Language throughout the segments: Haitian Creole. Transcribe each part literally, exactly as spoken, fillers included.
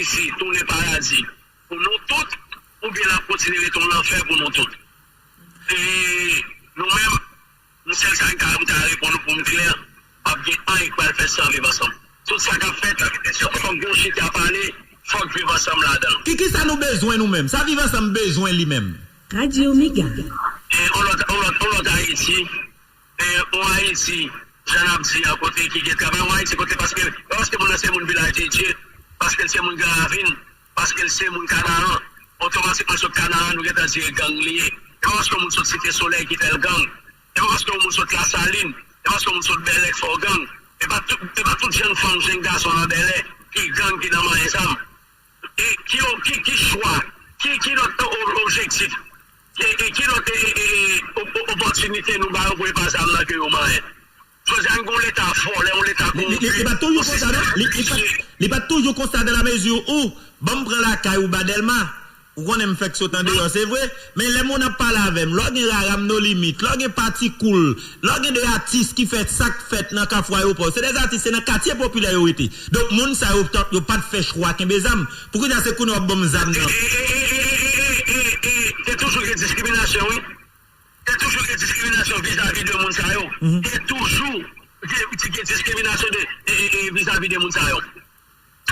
Ayiti tounen paradi pou nou tout, oubyen l ap kontinye ret yon lanfè pou nou tout. E nou menm, m sèl sa m ka, m ka reponn ou pou m klè, p ap gen anyen k pral fèt san viv ansanm. Tout sa k ap fèt, fòk gen yon chita pale, fòk viv ansanm ladan l. Ki, ki sa nou bezwen nou menm? Sa viv ansanm bezwen li menm? Radyo Mega. E yon lòt, yon lòt, yon lòt Ayiti, e yon Ayiti, jan n ap di an, kote ki gen travay, yon Ayiti kote paske, paske moun nan se moun Vilaj de Dye, paske l se moun Gran Ravin, paske l se moun Kanaran, otomatikman sot Kanaran, nou gentan di e gang li ye. E pa paske yon moun sot Site Solèy ki fè l gang. E pa paske yon moun sot Lasalin, e pa paske yon moun sot Bèlè k fè w gang. E pa tout, e pa tout jèn fanm, jèn gason nan Bèlè ki gang, ki nan manyen zam. E ki, ki, ki chwa, ki, ki lòt o-, o-, objektif, e, e ki lòt e, e, e, e, o-, o-, opòtinite nou ba yo pou yo pa zam nan ke yo manyen? Jodi a, n gen yon leta vòlè, yon leta kowonpi. Li, li, li pa toujou konsa, non? Li, li pa, li pa toujou konsa dans la mesure où, ban m pran lakay ou ba Dèlma. Ou konnen m fèk sot andeyò, se vre. Men lè moun ap pale avè m, lè w gen Rara m No Limit, lè w gen Pati Koul, lè w gen de atis ki fè sa k fèt nan Kafou Ayewopò, se de atis, se nan katye popilè yo rete. Donk, moun sa yo, yo pa t fè chwa kenbe zam. Pou kounya, se kounye w ap ban m zam nan. E, e, e, e, e, e, e, e, te toujou gen diskriminasyon, wi. Te toujou gen diskriminasyon vizavi de moun sa yo. Mhm. Te toujou gen, gen diskriminasyon de, e, e, e, vizavi de moun sa yo.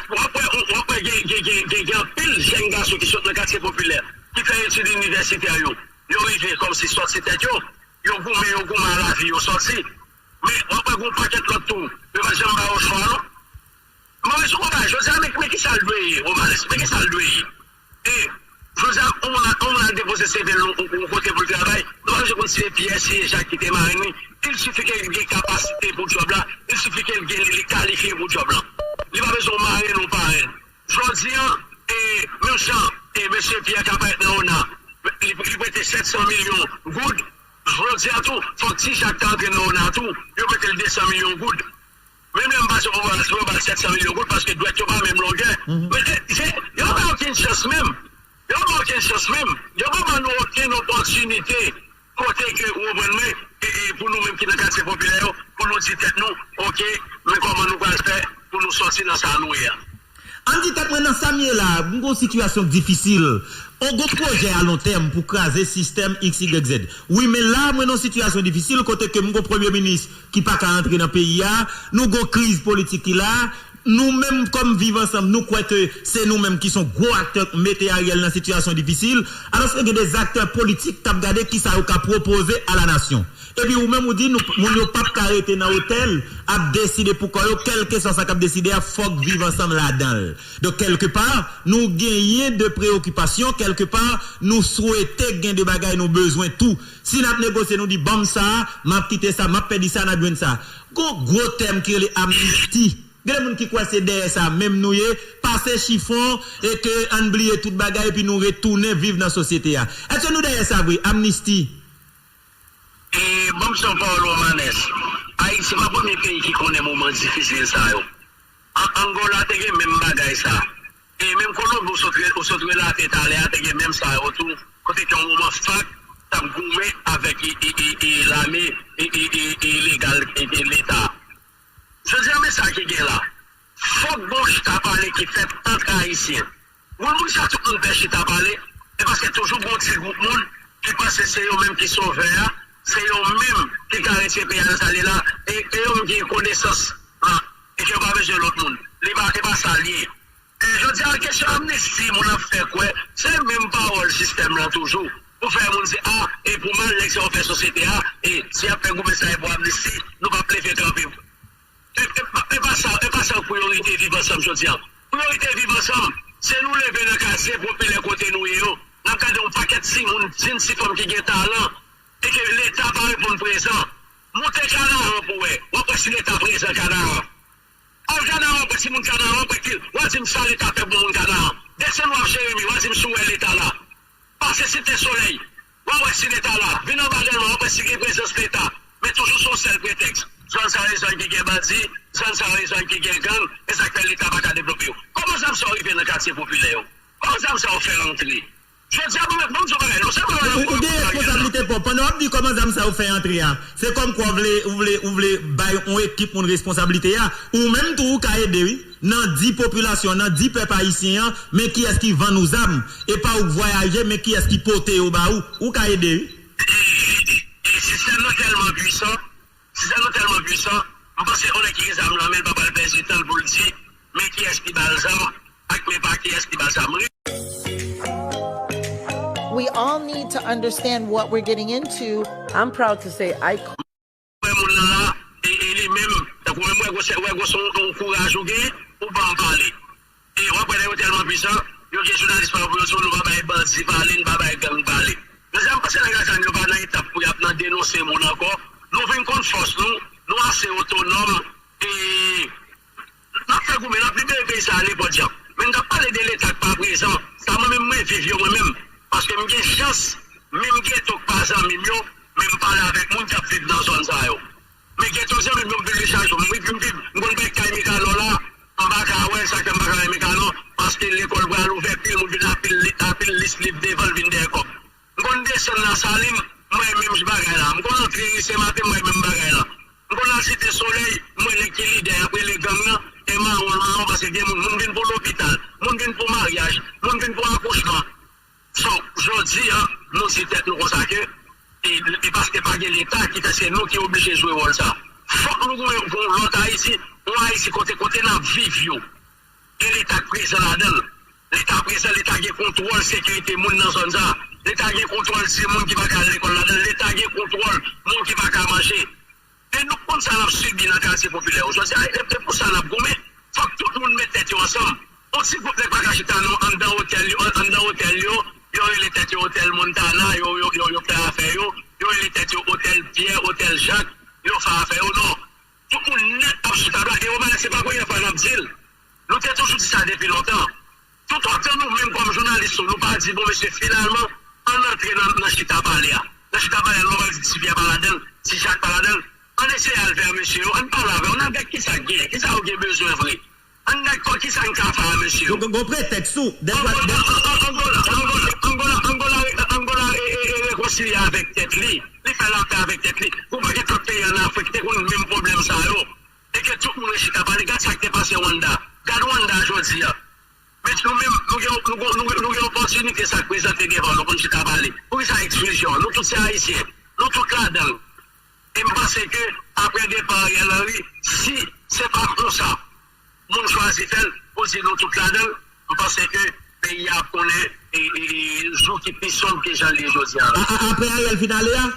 W ap wè, w ap wè gen, gen, gen, gen, gen anpil jèn gason ki sot nan katye popilè, ki fè etid inivèsitè yo. Yo rive kòmsi sòti tèt yo, yo goumen, yo goumen a lavi, yo sòti. Men, w ap wè gen yon pakèt lòt tou, yo pa t janm ba yo chwa, non. Mawis, ou konprann, jodi a, men, men ki sa l dwe ye, Romanes, men ki sa l dwe ye? E, jodi a, yon moun, yon moun al depoze C V l yon, yon, yon kote pou l travay, nou pa bezwen konn si se Pyè, si se Jak ki te marenn li. Il sifi ke l gen kapasite pou djòb la, il sifi ke l gen, li kalifye pou djòb la. Li pa bezwen yon marenn, yon parenn. Jodi a, e, menm jan, e, mesye Pyè ka parèt nan ona, li, li prete sèt san milyon goud, jodi a tou, fòk Ti Jak ta antre nan ona tou, yo prete l de san milyon goud. Menm lè m pase pou Romanes, mwen ba l sèt san milyon goud paske dwèt yo pa menm longè. Mhm. Men se, se, yo pa ba okenn chans menm. Yo pa ba okenn chans menm. Yo pa ba nou okenn opòtinite kote ke, ou konprann mwen, e, e, pou nou menm ki nan katye popilè yo, pou nou di tèt nou, oke, men kòman nou pral fè pou nou sòti nan sa nou ye a. Ann di tèt mwen, nan sa m ye la, m gon sitiyasyon k difisil. On gon pwojè a lon tèm pou kraze sistèm X Y Z. Wi, men la, mwen nan sitiyasyon difisil kote ke m gon premye minis ki pa ka antre nan peyi a, nou gon kriz politik ki la, nou menm kòm Viv Ansanm, nou kwè ke se nou menm ki son gwo aktè k mete Ariel nan sitiyasyon difisil, alòske gen de aktè politik k ap gade kisa yo ka pwopoze a la nasyon. Epi ou menm ou di nou, moun yo p ap ka rete nan otèl ap deside pou kò yo, kèlkeswa sa k ap deside a, fòk Viv Ansanm ladan l. Donk, kèlkepa, nou genyen de preyokipasyon, kèlkepa, nou swete gen de bagay nou bezwen tou. Si n ap negosye, nou di, ban m sa, m ap kite sa, m ap pèdi sa, n ap jwenn sa. Gon gwo tèm ki rele amnisti. Gen de moun ki kwè se dèyè sa menm nou ye, pase chifon, e ke ann bliye tout bagay, epi nou retounen viv nan sosyete a. Èske nou dèyè sa vre, amnisti? E, ban m se yon pawòl Romanes. Ayiti pa premye peyi ki konnen moman difisil sa yo. An-, Angola te gen menm bagay sa. E menm Kolonbi, ou sot re-, ou sot relate talè a, te gen menm sa yo tou. Kote ke yon moman fak t ap goumen avèk e, e, e, e, lame, e, e, e, e, ilegal, e, e, Leta. Jodi a, men sa ki gen la. Fòk gon chita pale ki fèt ant Ayisyen. Moun, moun sa tout moun fè chita pale, e paske toujou gon ti gwoup moun ki panse se yo menm ki sovè a, se yo menm ki ka retire peyi a nan sa l ye la, e, e yo menm ki gen konesans lan, e ke yo pa bezwen lòt moun. Li pa, e pa sa l ye. E jodi a, kesyon amnisti, moun ap fè kwè, se menm pawòl sistèm lan toujou. Pou fè moun di, a, e pou malè sa yo fè sosyete a, e si y ap fè goumen sa e pou amnisti, nou p ap leve kanpe. E, e, pa- e pa sa, e pa sa priyorite Viv Ansanm jodi a. Priyorite Viv Ansanm, se nou leve nan katye popilè kote nou ye yo. N ap gade yon pakèt timoun, jenn ti fanm ki gen talan, e ke Leta pa reponn prezan. Moute Kanaran pou wè. W ap wè si Leta prezan Kanaran. Al Kanaran, w ap wè timoun Kanaran, w ap wè ki, w a di m sa Leta fè pou moun Kanaran. Desann w ap Jeremi, w a di m si w wè Leta la. Pase Site Solèy, w a wè si Leta la. Vin anba Dèlma, w a wè si gen prezans Leta. Men toujou se yon sèl pretèks. Zòn sa yo e zòn ki gen bandi, zòn sa yo e zòn ki gen gang, e sa k fè Leta pa ka devlope yo. Kòman zam sa yo rive nan katye popilè yo? Kòman zam sa yo fè rantre? Jodi a, ban m, ban m di w bagay, non sèlman nan Ou, ou gen Ariel la. Responsablite pa w. Pandan w ap di kòman zam sa yo fè rantre a, se kòmkwa w vle, ou vle, ou vle bay yon ekip moun responsablite a. Ou menm tou, ou ka ede, wi. Nan di popilasyon, nan di pèp ayisyen an, men kiyès ki vann ou zam. E pa ou k vwayaje, men kiyès ki pote yo ba ou. Ou ka ede, wi. E, e, e sistèm nan tèlman pwisan, sistèm nan tèlman pwisan, m panse yon nèg ki gen zam nan men l pa pral pèdi tan l pou l di, men kiyès ki ba l zam, ak men pa kiyès ki ba l zam. We all need to understand what we're getting into. I'm proud to say I Wè moun nan la, e, e li menm, tankou menm wè gwo, wè gwo se yon, yon kouraj ou genyen, ou ban m pale. E w ap wè nèg yo tèlman pwisan, yo gen jounalis pa yo pou yo di w nou pa bay bandi pale, nou pa bay gang pale. Mezanmi, m panse nèg ak zam yo pa nan etap pou y ap nan denonse moun ankò. Nou vin konn fòs nou, nou ase otonòm, e n ap fè goumen, n ap libere peyi sa a nenpòt jan. Men n t ap pale de Leta k pa prezan, sa mwen menm mwen viv yo mwen menm. Paske m gen chans, menm geto k pa zanmi m yo, men m pale avèk moun k ap viv nan zòn sa yo. Men geto zanmi m yo m viv li chak jou, m viv, m viv, m konn bay kay Mikanò la, m pa ka wè l, sa k fè m pa ka wè Mikanò, paske lekòl pral ouvè, pil moun vin apil, apil lis liv devan l vin dèyè kòb. M konn desann Lasalin, m wè menm jan bagay la. M konn antre ri Senmaten, m wè menm bagay la. M konn al Site Solèy, m wè nèg ki lidè y ap rele gang nan, e mawon l mawon paske gen moun, moun vin pou lopital, moun vin pou maryaj, moun vin pou akouchman. So, jodi a, nou di tèt nou konsa ke, e, e paske pa gen Leta ki fè se nou ki oblije jwe wòl sa. Fòk nou goumen pou yon lòt Ayiti, yon Ayiti kote, kote n ap viv yo. Gen Leta k prezan ladan l. Leta prezan, Leta gen kontwòl sekirite moun nan zòn sa. Leta gen kontwòl timoun ki pa ka al lekòl ladan l. Leta gen kontwòl moun ki pa ka manje. E nou konn sa n ap sibi nan katye popilè yo. Jodi a, e, e pou sa n ap goumen. Fòk tout moun met tèt yo ansanm. Yon ti gwoup nèg pa ka chita non anndan otèl yo, anndan otèl yo, yo rele tèt yo otèl Montana, yo, yo, yo, yo fè afè yo, yo rele tèt yo otèl Pyè, otèl Jak, yo fè afè yo, non. Tout moun nèt ap sou tab la, e Romana se pa premyè fwa n ap di l. Nou te toujou di sa depi lontan. Toutotan nou menm kòm jounalis tou, nou pa di, bon mesye, finalman, ann antre nan, nan chita pale a. Nan chita pale a, nou pa pral di Ti Pyè pa ladan l, Ti Jak pa ladan l. Ann eseye al vè mesye yo, ann pale avè yo, ann avè kisa k genyen, kisa yo gen bezwen vre. Ann gad kò kisa n ka fè a mesye yo. Gon, gon pretèks tou. Dèfwa, Angola, Angola, Angola, Angola, Angola, Angola e, e, e rekonsilye avèk tèt li. Li fè lapè avèk tèt li. Gon pakèt lòt peyi ann Afrik te konn menm pwoblèm sa yo. E ke tout moun rechita pale. Gad sa k te pase Rwanda. Gad Rwanda jodi a. Men nou menm, nou gen, nou, nou, nou gen opòtinite sa k prezante devan nou pou n chita pale. Poukisa eksklizyon? Nou tout se Ayisyen. Nou tout ladan l. E m panse ke apre depa Ariel Henry, si se pa konsa, moun chwazi fè l, pou di nou tout ladan l, m panse ke peyi a ap konnen e, e, e, jou ki pi sonb ke jan l ye jodi a la. A, a, apre Ariel fin ale a?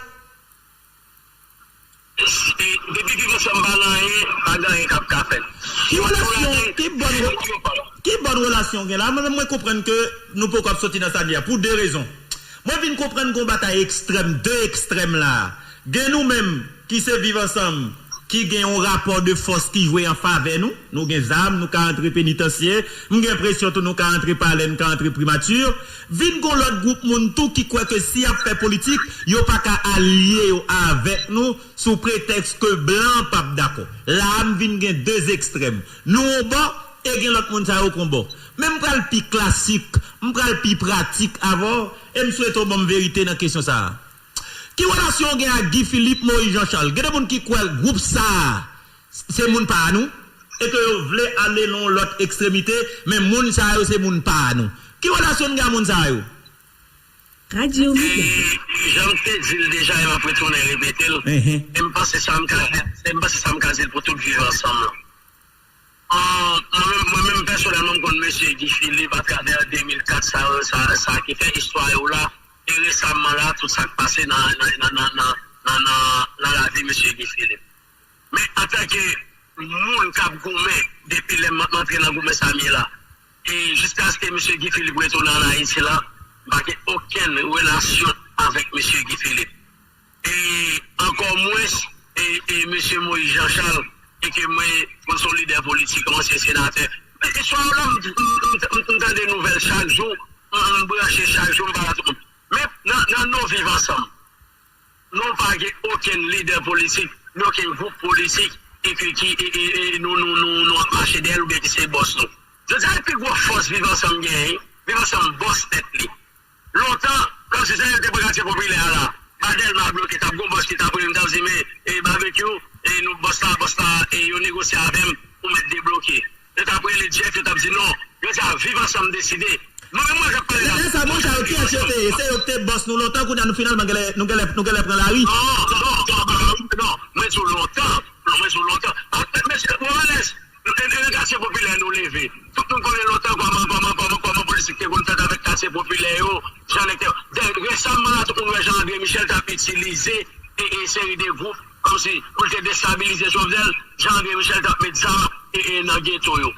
E, depi ki konsa m pa nan anyen, pa gen anyen k ap ka fèt. Ki relasyon, ki bòn, ki bòn relasyon w gen la? Mwen menm mwen konprann ke nou poko ap soti nan sa n ye a pou de rezon. Mwen vin konprann gon batay ekstrèm, de ekstrèm la. Gen nou menm ki se Viv Ansanm, ki gen yon rapò de fòs ki jwe an favè nou. Nou gen zam, nou ka antre penitansye. M gen enpresyon tou nou ka antre palè, n ka antre primati. Vin gon lòt gwoup moun tou ki kwè ke si y ap fè politik, yo pa ka alye yo avèk nou sou pretèks ke blan p ap dakò. La a m vin gen de ekstrèm. Nou yon bò, e gen lòt moun sa yo k yon bò. Men m pral pi klasik, m pral pi pratik avè w, e m swete w ban m verite nan kesyon sa a. Ki relasyon w gen ak Guy Philippe, Moïse Jean Charles? Gen de moun ki kwè gwoup sa a se moun pa nou, e ke yo vle ale nan yon lòt ekstremite, men moun sa yo se moun pa nou. Ki relasyon n gen ak moun sa yo? Radyo Mega. Jan m te di l deja, e m ap retounen repete l, e m panse sa m ka, e m panse sa m ka di l pou tout Viv Ansanm lan. Mwen menm, mwen menm pèsonèlman, m konn mesye Guy Philippe atravè de mil kat, sa, sa, sa ki fè istwa yo la, e resaman la, tout sa k pase nan, nan, nan, nan, nan, nan, nan lavi mesye Guy Philippe. Men antanke moun k ap goumen depi lè m antre nan goumen sa m ye la, e jiskaske mesye Guy Philippe retounen ann Ayiti la, m pa gen okenn relasyon avèk mesye Guy Philippe. E ankò mwens e, e mesye Moïse Jean Charles, e ke mwen, mwen se yon lidè politik, yon ansyen senatè. Men istwa yo la, m, m, m, m, m tande nouvèl chak jou, m, m branche chak jou, m pale a tout moun. Men nan, nan nou viv ansanm, nou pa gen okenn lidè politik, ni okenn gwoup politik, e ke ki, e, e, e nou, nou, nou, nou ap mache dèyè l oubyen ki se bòs nou. Jodi a, e pi gwo fòs Viv Ansanm genyen, Viv Ansanm bòs tèt li. Lontan, kòmsi sa yo te pran katye popilè a la, ba Dèlma bloke, t ap gon bòs ki t ap rele m, t ap di, men, e, Babekyou, e, nou, bòs la, bòs la, e, yo negosye avè m pou mèt debloke. yo t ap rele Jeff, yo t ap di non. Yo di a Viv Ansanm deside. Nou menm mwen k ap pale la. Lè sa, monchè, yo kiyès yo te ye? Se yo ki te bòs nou lontan, kounye a nou finalman genlè, nou genlè, nou genlè pran lari. Non, non, non, non, non, mwen di w lontan. Non, mwen di w lontan. Mesye, Romanes, e, e, katye popilè nou leve. Tout moun konnen lontan kòman, kòman, kòman, kòman politik te konn fèt avèk katye popilè yo, jan nèg te. Dè, resaman la, tout moun wè jan André Michel t ap itilize e, e seri de gwoup, kòmsi pou l te destabilize Jovenel, jan André Michel t ap met zam e, e nan geto yo.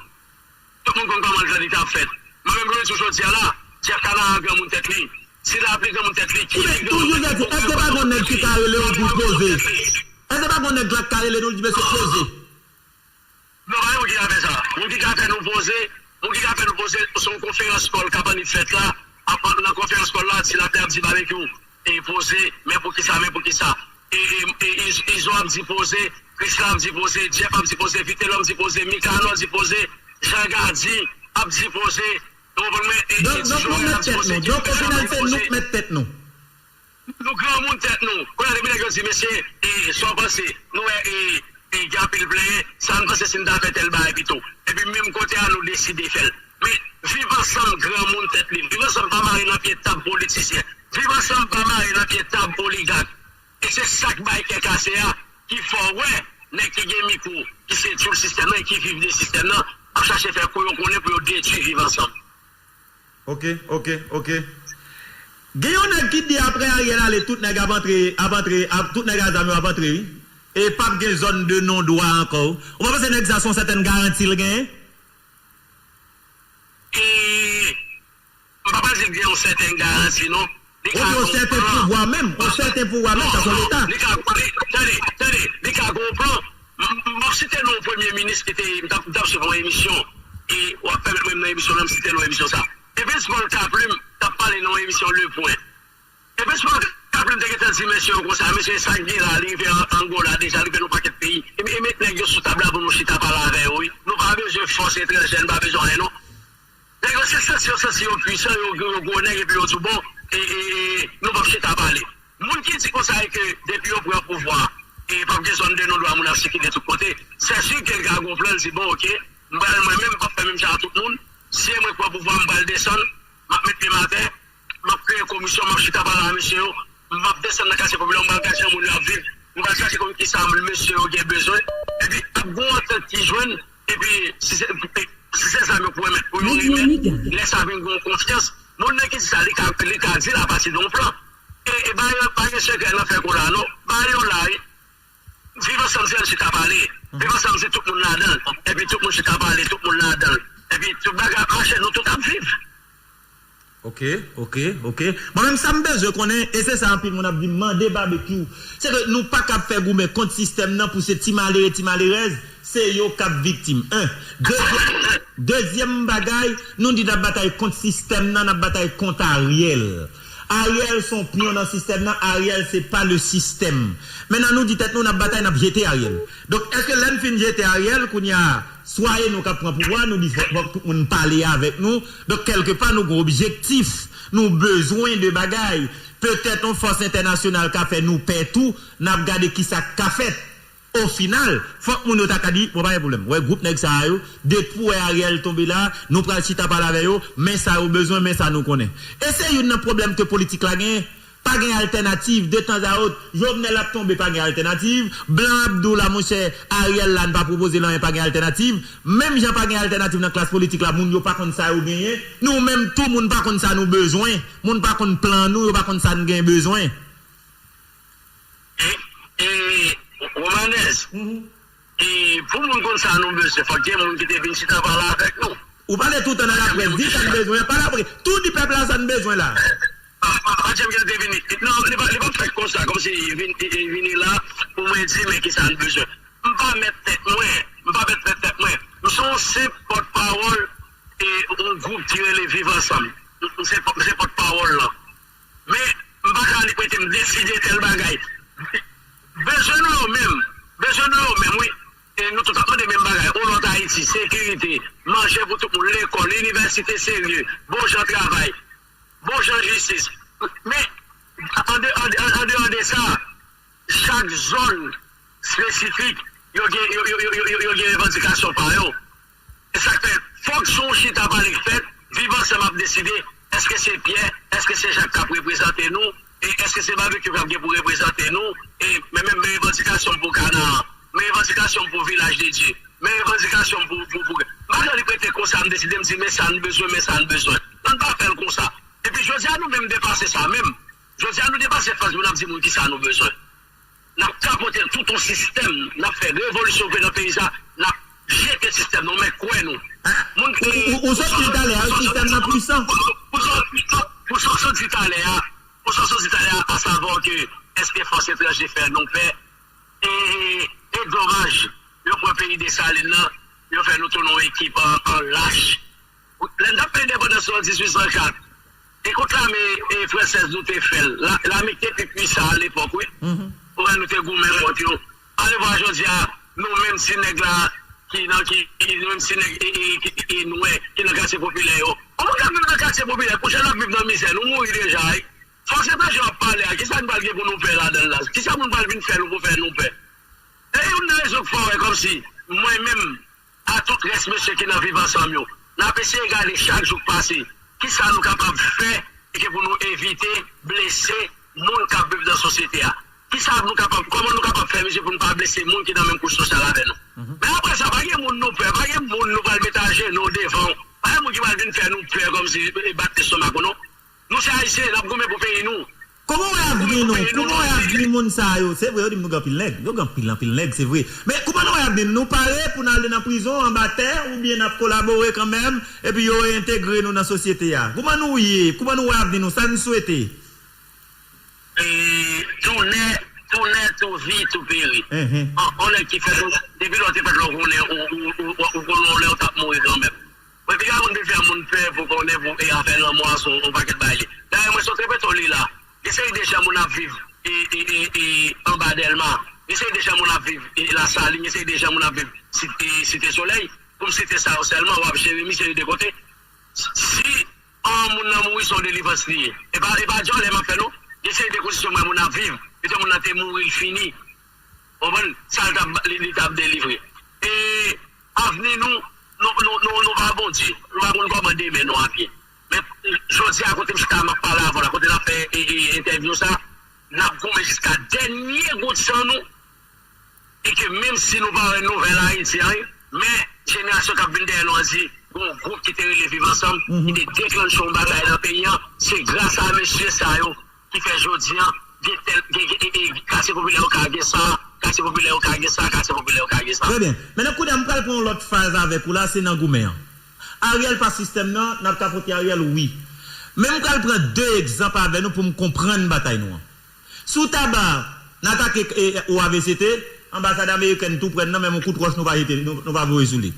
Tout moun konn kòman l t ap fèt. Mwen menm, mwen di w jodi a la, Jeff Kanaran granmoun tèt li. Si l ap li granmoun tèt li, ki li granmoun tèt li? Toujou Jacques, èske pa gon nèg ki ka rele w pou poze? Èske pa gon nèg la ki ka rele nou, l di, "Mesye, poze"? Non, pa gen moun ki ka fè sa. Moun ki ka fè nou poze, moun ki ka fè nou poze, se yon konferans kòl k ap annik fèt la. Apre, nan konferans kòl la, Ti Lapli ap di Babekyou, e poze, men poukisa, men poukisa. E, e, e Iz-, Izo ap di poze, Krisla ap di poze, Jeff ap di poze, Vitelòm di poze, Mikanò di poze, Jean Gardy ap di poze. Ou konprann mwen? E, e Donk, donk, nou mèt tèt nou. Donk, o final, se nou k mèt tèt nou. Nou granmoun tèt nou. Kounye a, depi nèg yo di, "Mesye, e, sa w panse?" Nou wè, e, e, gen anpil plenyen, sa n panse si n ta fè tèl bagay pito? Epi menm kote a, nou deside fè l. Men, Viv Ansanm granmoun tèt li. Viv Ansanm pa mare nan pye tab politisyen. Viv Ansanm pa mare nan pye tab oligak. E se sa k bay kè kase a, ki fè w wè nèg ki gen mikwo, ki se tchoul sistèm nan e ki viv de sistèm nan, ap chache fè kou yo konnen pou yo detwi Viv Ansanm. Ok, ok, ok. Gen yon nèg ki di apre Ariel ale, tout nèg ap antre, ap antre, ap, tout nèg a zam yo ap antre, wi. E p ap gen zòn de non dwa ankò. Ou pa panse nèg sa se yon sètèn garanti l genyen? E, m pa panse l gen yon sètèn garanti, non. Li ka gon plan. Ou di yon sèten pouvwa menm, yon sèten pouvwa menm, sa se yon leta. Li ka, li, tande, tande, li ka gon plan. M, m, m ap site non yon premye minis ki te, m t ap, m t ap swiv yon emisyon, e w ap pèmèt mwen nan emisyon, nan m site non emisyon sa. Evens Paul Kaplim t ap pale nan yon emisyon Le Point. Evens Paul Kaplim te gentan di mesye yo konsa, mesye sa k gen la, li rive An-, Angola deja, li rive nan yon pakèt peyi. E, e met nèg yo sou tab la pou nou chita pale avè yo, wi. Nou pa bezwen fòs etranjè, nou pa bezwen anyen, non. Nèg yo se santi yo santi yo pwisan, yo, yo gwo nèg, epi yo di, "Bon, e, e, e, nou p ap chita pale." Moun ki di konsa e ke depi yo pran pouvwa, e p ap gen zòn de non dwa, moun ap sikile tout kote. Sèsi ke l ka gon plan, l di, "Bon, oke, m pral mwen menm, m p ap fè menm jan ak tout moun. Si e mwen k pran pouvwa, m pral desann, m ap met pye m atè, m ap kreye komisyon, m ap chita pale a mesye yo, m ap desann nan katye popilè, m pral gade jan moun yo ap viv, m pral chache konn kisa mesye yo gen bezwen." Epi, ap gon antant ki jwenn, epi, si se, si se zam yo pou remèt, pou yo remèt, lè sa vin gon konfyans. Moun nan ki di sa, li ka, li ka di l apati de yon plan. E, e pa gen, pa gen sekrè nan fè kou la, non. Ba yo la, wi. Viv Ansanm se chita pale. Viv Ansanm se tout moun ladan l. Epi tout moun chita pale, tout moun ladan l. Epi tout bagay ap mache, nou tout ap viv. Ok, ok, ok. Mwen menm, sa m bezwen konnen, e se sa anpil moun ap di m, mande Babekyou, se ke nou pa kab fè goumen kont sistèm nan pou se ti malere, ti malerèz, se yo k ap viktim. En. Dezyèm, dezyèm bagay, nou di n ap batay kont sistèm nan, n ap batay kont Ariel. Ariel se yon pyon nan sistèm nan, Ariel se pa le système. Mentnan nou di tèt nou n ap batay, n ap jete Ariel. Donk, èske lè n fin jete Ariel, kounye a, swa e nou k ap pran pouvwa, nou di fòk, fòk tout moun pale avèk nou. Donk, kèlkepa, nou gen objektif, nou bezwen de bagay. Petèt yon fòs entènasyonal ka fè nou pè tou, n ap gade kisa k ka fèt. Ofinal, fòk moun yo ta ka di, "Bon, pa gen pwoblèm. Wè, gwoup nèg sa a yo, depi w wè Ariel tonbe la, nou pral chita pale avè yo, men sa yo bezwen, men sa nou konnen." E se youn nan pwoblèm ke politik la genyen. Pa gen altènativ, de tan a wòt, Jovenel ap tonbe, pa gen altènativ, blan ap di w la, monchè, Ariel la, n pa pwopoze l anyen, pa gen altènativ. Menm jan pa gen altènativ nan klas politik la, moun yo pa konn sa yo genyen. Nou menm tou, moun pa konn sa nou bezwen. Moun pa konn plan nou, yo pa konn sa n gen bezwen. E, e, Romanès, e, pou moun konn sa nou bezwen, fòk gen moun ki te vin chita pale avèk nou. Ou pale toutan nan laprès, di sa n bezwen, pa laprès. Tou di pèp la sa n bezwen la. Pa, pa, pa janm gen te vini. Non, li pa, li pa fèt konsa, kòmsi li vin, li, li vini la pou mwen di, men ki sa n bezwen. M pa mèt tèt mwen, m pa mèt, mèt tèt mwen. M se yon senp pòtpawòl e yon gwoup ki rele Viv Ansanm. M se, m se pòtpawòl lan. Men, m pa ka annik rete m deside tèl bagay. Bezwen nou yo menm. Bezwen nou yo menm, wi. E nou tout ap mande menm bagay. Yon lòt Ayiti, sekirite, manje pou tout moun, lekòl, inivèsite serye, bon jan travay, bon jan jistis. Men, an de-, an de-, an deyò de sa, chak zòn espesifik, yo gen, yo, yo gen revandikasyon pa yo. E sa k fè, fòk jou yon chita pale k fèt, Viv Ansanm ap deside, èske se Pyè, èske se Jak k ap reprezante nou, e èske se Babekyou k ap gen pou reprezante nou, e men, men, men revandikasyon m pou Kanaan, men revandikasyon m pou Vilaj de Dye, men revandikasyon m pou, pou, pou, m pa janm rete konsa, m deside, m di, men sa n bezwen, men sa n bezwen. Ann pa fè l konsa. Epi jodi a, nou menm depase sa menm. Jodi a, nou depase faz pou n ap di moun kisa nou bezwen. N ap kapote tout yon sistèm, n ap fè revolisyon vre nan peyi sa, n ap jete sistèm nan, men kwè nou. Moun ki. Ou, ou, ou sot di talè a, wi, sistèm nan pwisan. Pou sa w sot di talè a, pou sa w sot di talè a, asavwa ke èske fòs etranjè fè nou pè, e, e domaj, yo pran peyi Desalin nan, yo fè nou tounen yon ekip an, an lach. Lè n t ap fè endepandans nou an dizuit san kat, e kont lame, e, fransèz nou te fè l. La, lame ki te pi pwisan alepòk, wi. Ou wè, nou te goumen kont yo. Ale vwa jodi a, nou menm ti nèg la, ki nan, ki, ki, nou menm ti nèg, e, e, ki, ki, ki nwè, ki nan katye popilè yo. Yon moun k ap viv nan katye popilè, kouche l ap viv nan mizè, nou mouri deja, wi. Fòs etranjè w ap pale a, kisa n pral gen pou nou pè ladan l la? Kisa moun pral vin fè nou pou fè nou pè? E youn nan rezon k fè w wè kòmsi, mwen menm, a tout rès mesye ki nan Viv Ansanm yo, n ap eseye gade chak jou k pase, kisa nou kapab fè e ke pou nou evite blese moun k ap viv nan sosyete a. Kisa nou kapab, kòman nou kapab fè, mesye, pou nou pa blese moun ki nan menm kouch sosyal avè nou? Men apre sa, pa gen moun nou pè, pa gen moun nou pral met ajenou devan w, pa gen moun ki pral vin fè nou pè kòmsi, e, bat lestomak ou non. Nou se Ayisyen, n ap goumen pou peyi nou. Kòman w wè avni nou? Kòman w wè avni moun sa yo? Se vre, yo di m nou gen anpil nèg. Yo gen anpil, anpil nèg, se vre. Men kòman nou wè avni nou? Nou pare pou n ale nan prizon, anba tè, oubyen n ap kolabore kanmenm, epi yo entegre nou nan sosyete a? Kòman nou ye? Kòman nou wè avni nou? Sa n swete? E, tou nè, tou nè, tou vi, tou peri. Enhen. An, an nèg ki fèt, depi lè w te fèt, lè w konnen, ou, ou, ou, ou, ou konnen yon lè w t ap mouri kanmenm. Mwen piga moun te fè moun pè pou konnen pou e afè lanmò a se yon pakèt bagay li. Dayè mwen sot repete w li la. Gen seri de jan moun ap viv e, e, e, e, anba Dèlma. Gen seri de jan moun ap viv e, Lasalin. Gen seri de jan moun ap viv Site, Site Solèy. Pou m site sa yo sèlman, w ap Jeremi, seri de kote. Si yon moun nan mouri, se yon delivrans li ye. E pa, e pa dyòlè m ap fè non. Gen seri de kondisyon mwen moun ap viv. Petèt moun nan te mouri, l fini. Konprann? Sa l t ap, li, li t ap delivre. E avni nou, nou, nou, nou, nou pa Bondye. Nou pa konn kòman demen nou ap ye. Men jodi a, kote m chita, m ap pale avè w la, kote n ap fè, e, e, entèvyou sa, n ap goumen jiska dènye gout san nou. E ke menm si nou pa wè nouvèl Ayiti an, men jenerasyon k ap vin dèyè nou an di, gen yon gwoup ki te rele Viv Ansanm, ki te deklanche yon bagay nan peyi an, se gras a mesye sa yo ki fè jodi an, gen tèl, gen, gen, e, e, katye popilè yo ka gen sa, katye popilè yo ka gen sa, katye popilè yo ka gen sa. Trè byen. Mentnan, kounye a, m pral pran yon lòt faz avèk ou la, se nan goumen an. Ariel pa sistèm nan, n ap kapote Ariel, wi. Men m pral pran de egzanp avè nou pou m konprann batay nou an. Si w ta ba, n atake, e, O A V C T, anbasad amerikèn tou prè n nan, menm yon kout wòch nou pa jete, nou, nou pa voye sou li.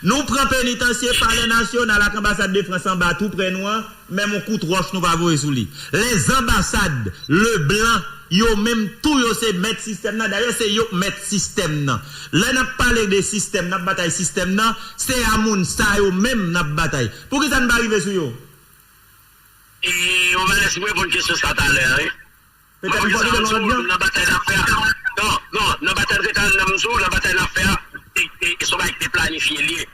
Nou pran penitansye Palè Nasyonal ak anbasad de Frans anba tou prè nou an, menm yon kout wòch nou pa voye sou li. Les ambassades, Leblanc, yo menm tou yo se mèt sistèm nan. Dayè, se yo k mèt sistèm nan. Lè n ap pale de sistèm, n ap batay sistèm nan, se a moun sa yo menm n ap batay. Poukisa n pa rive sou yo? E, yon valè si mwen reponn kesyon sa talè a, wi. Petèt nou pòte lòt jan. Nan batay n ap fè a. Non, non, nan batay, m te ka nan m sou, nan batay n ap fè a, e, e, e se yon bagay ki te planifye l ye.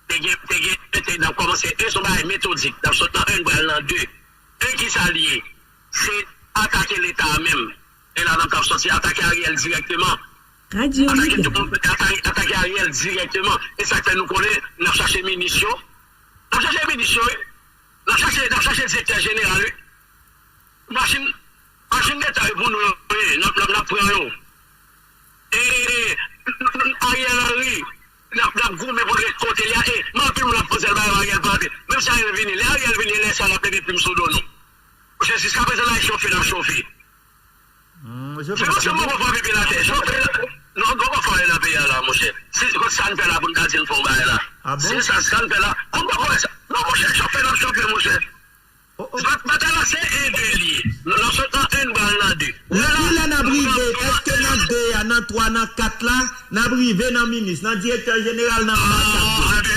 Te gen, te gen, te, n ap kòmanse, e se yon bagay metodik. N ap sot nan en, n pral nan de. E kisa l ye? Se atake Leta a menm. E la n ap t ap sòti atake Ariel dirèkteman. Atake tout moun, atake, atake Ariel dirèkteman. E sa k fè nou konnen, n ap chache minis yo. N ap chache minis yo, wi. N ap chache, n ap chache direktè jeneral, wi. Machin, machin leta yo pou nou yo, wi, n ap, n ap, n ap pran yo. E, e, e, Ariel Henry, n ap, n ap goumen pou l ret kote l ye a. E, men anpil moun ap poze l bagay, Ariel pa antre. Menm si Ariel vini, lè Ariel vini, lè sa l ap leve plim sou do nou. Monchè, jiskaprezan la, chofe, n ap chofe. Mwen panse mwen poko frape pye l atè. Chofe la. Non, poko fè anyen nan peyi a la, monchè. Se sa n fè la pou n ta di n fè yon bagay la. Se sa, sa n fè la. An poko wè sa. Non, monchè, chofe, n ap chofe, monchè. Bat-, batay la se en de l ye. Nou, n ap sot nan en, n pral nan de. Nan kilè n ap rive? Èske nan de a, nan twa, nan kat la, n ap rive nan minis, nan direktè jeneral, nan anbasad?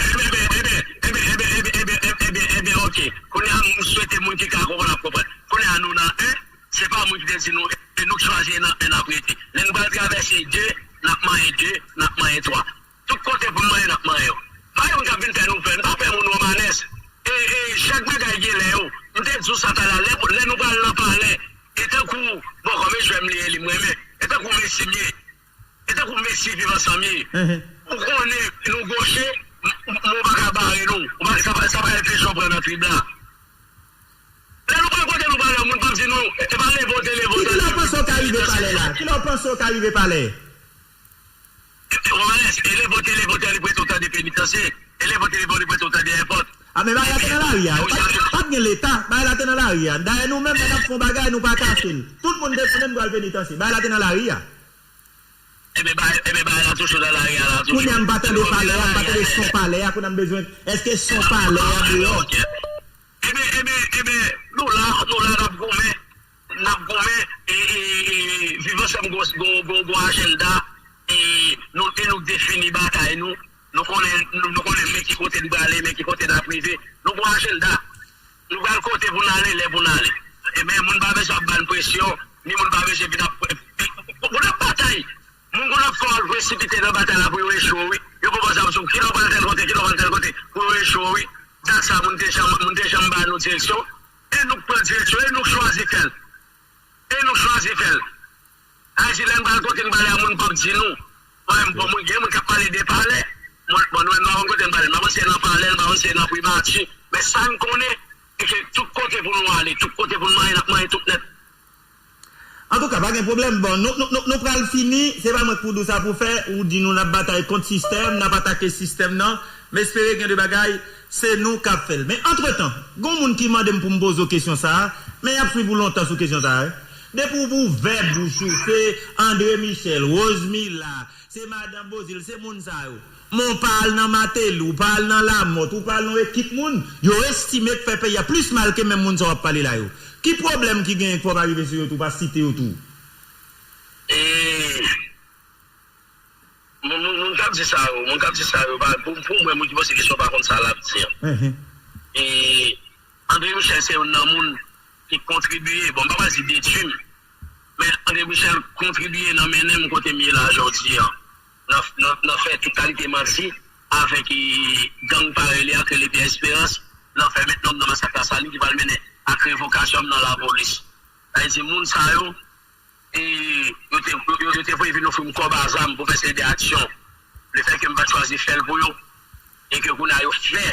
Ebyen, ebyen, ebyen, ok. Kounye a, m swete moun ki ka konprann ap konprann. Kounye a, nou nan en, se pa moun ki te di nou, e nou k chwazi en nan en n ap rete. Lè nou pral travèse de, n ap manyen de, n ap manyen twa. Tout kote pou n manyen, n ap manyen yo. Pa gen moun k ap vin fè nou Kèk bagay gen lè yo, m te di w sa talè, lè, lè nou pral nan palè, e tankou, bon, kòm e jwè m li ye, li m renmen, e tankou Messi m ye, e tankou Messi Viv Ansanm ye. Ou konnen, nou goche, m, m, m pa ka bare nou. Ou pa, sa pa, sa pa enpeche w pran nan trib la. Lè nou pral kote nou pale, moun p ap di nou, e pa leve w te leve w. Kilè w panse w ka rive palè la? Kilè w panse w ka rive palè? Romanes, e leve w te leve w te li prete w tande penitansye. E leve w te leve w li prete w tande èpòt. A, men bagay la te nan lari a. Pa, pa t gen Leta, bagay la te nan lari a. Dayè nou menm, lè n ap fè yon bagay, nou pa kache l. Tout moun te konnen nou pral penitansye. Bagay la te nan lari a. Ebyen, bagay, ebyen, bagay la toujou nan lari a la, toujou. Kounye a, m pa tande palè a, m pa tande son palè a, kounye a m bezwen, èske son palè a deyò? Ebyen, ebyen, ebyen, nou la, nou la, n ap goumen, n ap goumen, e, e, e, Viv Ansanm gwo, gwo, gwo, gwo ajanda, e nou, e nou defini batay nou, nou konnen, nou, nou konnen men ki kote n prale, men ki kote n ap rive, nou gwo ajanda. Nou pral kote pou n ale, lè pou n ale. Ebyen, moun pa bezwen ap ba n presyon, ni moun pa bezwen vin ap, moun ap batay. Moun konn ap fè w al presipite nan batay la pou yo echwe w, wi. Yo pran zam sou w, kilè w pral tèl kote, kilè w pral tèl kote, pou yo echwe w, wi. Dat sa, moun te janm, moun te janm ba nou direksyon. E nou k pran direksyon, e nou k chwazi fè l. E nou chwazi fè l. Sa vle di, lè n pral kote n prale a, moun p ap di nou. Mwen menm, bon, moun, gen moun k ap pale de palè. Mwen, bon, nou menm, nou pa konn kote n prale. N pa konn si se nan palè, n pa konn si se nan primati. Men sa n konnen, se ke tout kote pou nou ale, tout kote pou n manyen, n ap manyen tout nèt. Antouka, pa gen pwoblèm. Bon, nou, nou, nou, nou pral fini. Se pa mwen k pou di w sa pou fè. Ou di nou n ap batay kont sistèm, n ap atake sistèm nan. M espere gen de bagay, se nou k ap fè l. Men antretan, gon moun ki mande m pou m poze w kesyon sa a, men y ap swiv ou lontan sou kesyon sa a, wi. Depi w ouvè bouch ou, se André Michel, Rosemila, se madanm Beauzile, se moun sa yo. Men w pa al nan Martelly, w pa al nan Lamothe, w pa al nan yon ekip moun, yo estime k fè peyi a plis mal ke menm moun sa w ap pale la yo. Ki pwoblèm ki genyen k fè w pa rive sou yo tou, pa site yo tou? E, moun, moun, moun k ap di sa yo, moun k ap di sa yo, pa, pou, pou mwen, moun ki poze kesyon pa konn sa l ap di an. E André Michel se youn nan moun ki kontribiye, bon, m pa pral di detwi m, men André Michel kontribiye nan mennen m kote m ye la jodi an. Nan, nan, nan fè tout kalite manti avèk, e, gang parèy li a k rele Pierre Espérance, nan fè met nonm nan masak Lasalin ki pral mennen ak revokasyon m nan lapolis. Sa vle di moun sa yo, e yo te, yo, yo te voye vin ofri m kòb a zam pou fè seri de aksyon. Lefètke m pa t chwazi fè l pou yo, e ke kounye a yo fè,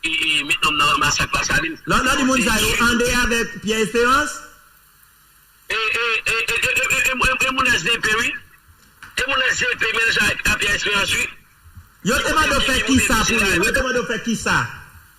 e, e met nonm nan masak Lasalin. Lè w di moun sa yo, André avèk Pierre Espérance? E, e, e, e, e, e, e, e, e moun S D P, wi. E moun S D P melanje ak, ak Pierre Espérance, wi. Yo te mande w fè kisa pou yo? Yo te mande w fè kisa?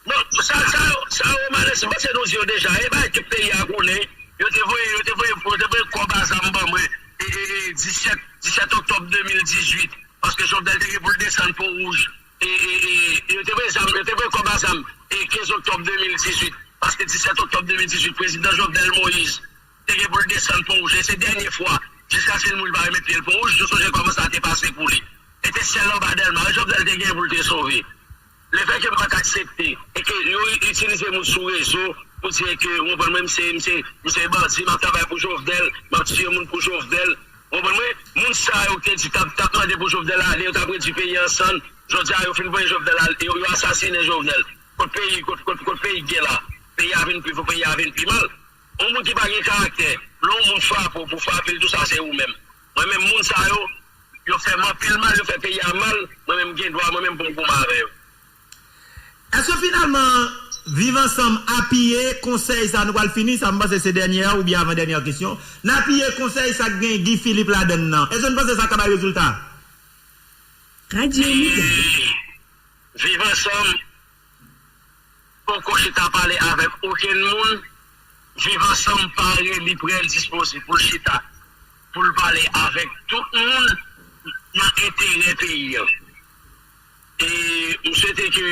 Bon, sa, sa, sa, Romanes, m panse nou di yo deja. E bagay tout peyi a konnen. Yo te voye, yo te voye, yo te voye kòb a zam ban mwen. E, e, e, disèt, disèt oktòb de mil dizuit. Paske Jovenel te gen pou l desann Pon Wouj. E, e, e, yo te voye zam, yo te voye kòb a zam. E, kenz oktòb de mil dizuit. Paske disèt oktòb de mil dizuit, prezidan Jovenel Moïse te gen pou l desann Pon Wouj. E se dènye fwa, jiskaske l mouri, li pa remèt pye l Pon Wouj, nou sonje kòman sa te pase pou li. E te sèl anba Dèlma, Jovenel te gen pou l te sove. Lefètke m pa t aksepte, e ke yo itilize moun sou rezo pou di ke, w konprann mwen, m se, m se, m se bandi, m ap travay pou Jovenel, m ap tiye moun pou Jovenel. W konprann mwen? Moun sa yo ki te di t ap, t ap mande pou Jovenel ale, yo t ap redui peyi a an sann. Jodi a, yo fin voye Jovenel ale, yo, yo asasinen Jovenel. Kot peyi, kot, kot, kot peyi k gen la? Peyi a vin pi fò, peyi a vin pi mal. Yon moun ki pa gen karaktè, lè yon moun frape w, pou frape l tou sa, se ou menm. Mwen menm, moun sa yo, yo fè m anpil mal, yo fè peyi a mal, mwen menm, m gen dwa, mwen menm, pou m goumen avè yo. Èske finalman, Viv Ansanm apiye konsèy sa, nou pral fini, sa m panse se dènyè oubyen avan dènyè kesyon, n apiye konsèy sa k gen Guy Philippe ladann nan? Èske n panse sa ka bay rezilta? Radyo Mega. Viv Ansanm poko chita pale avèk okenn moun. Viv Ansanm pare, li prè, l dispoze pou l chita, pou l pale avèk tout moun nan enterè peyi a. E m swete ke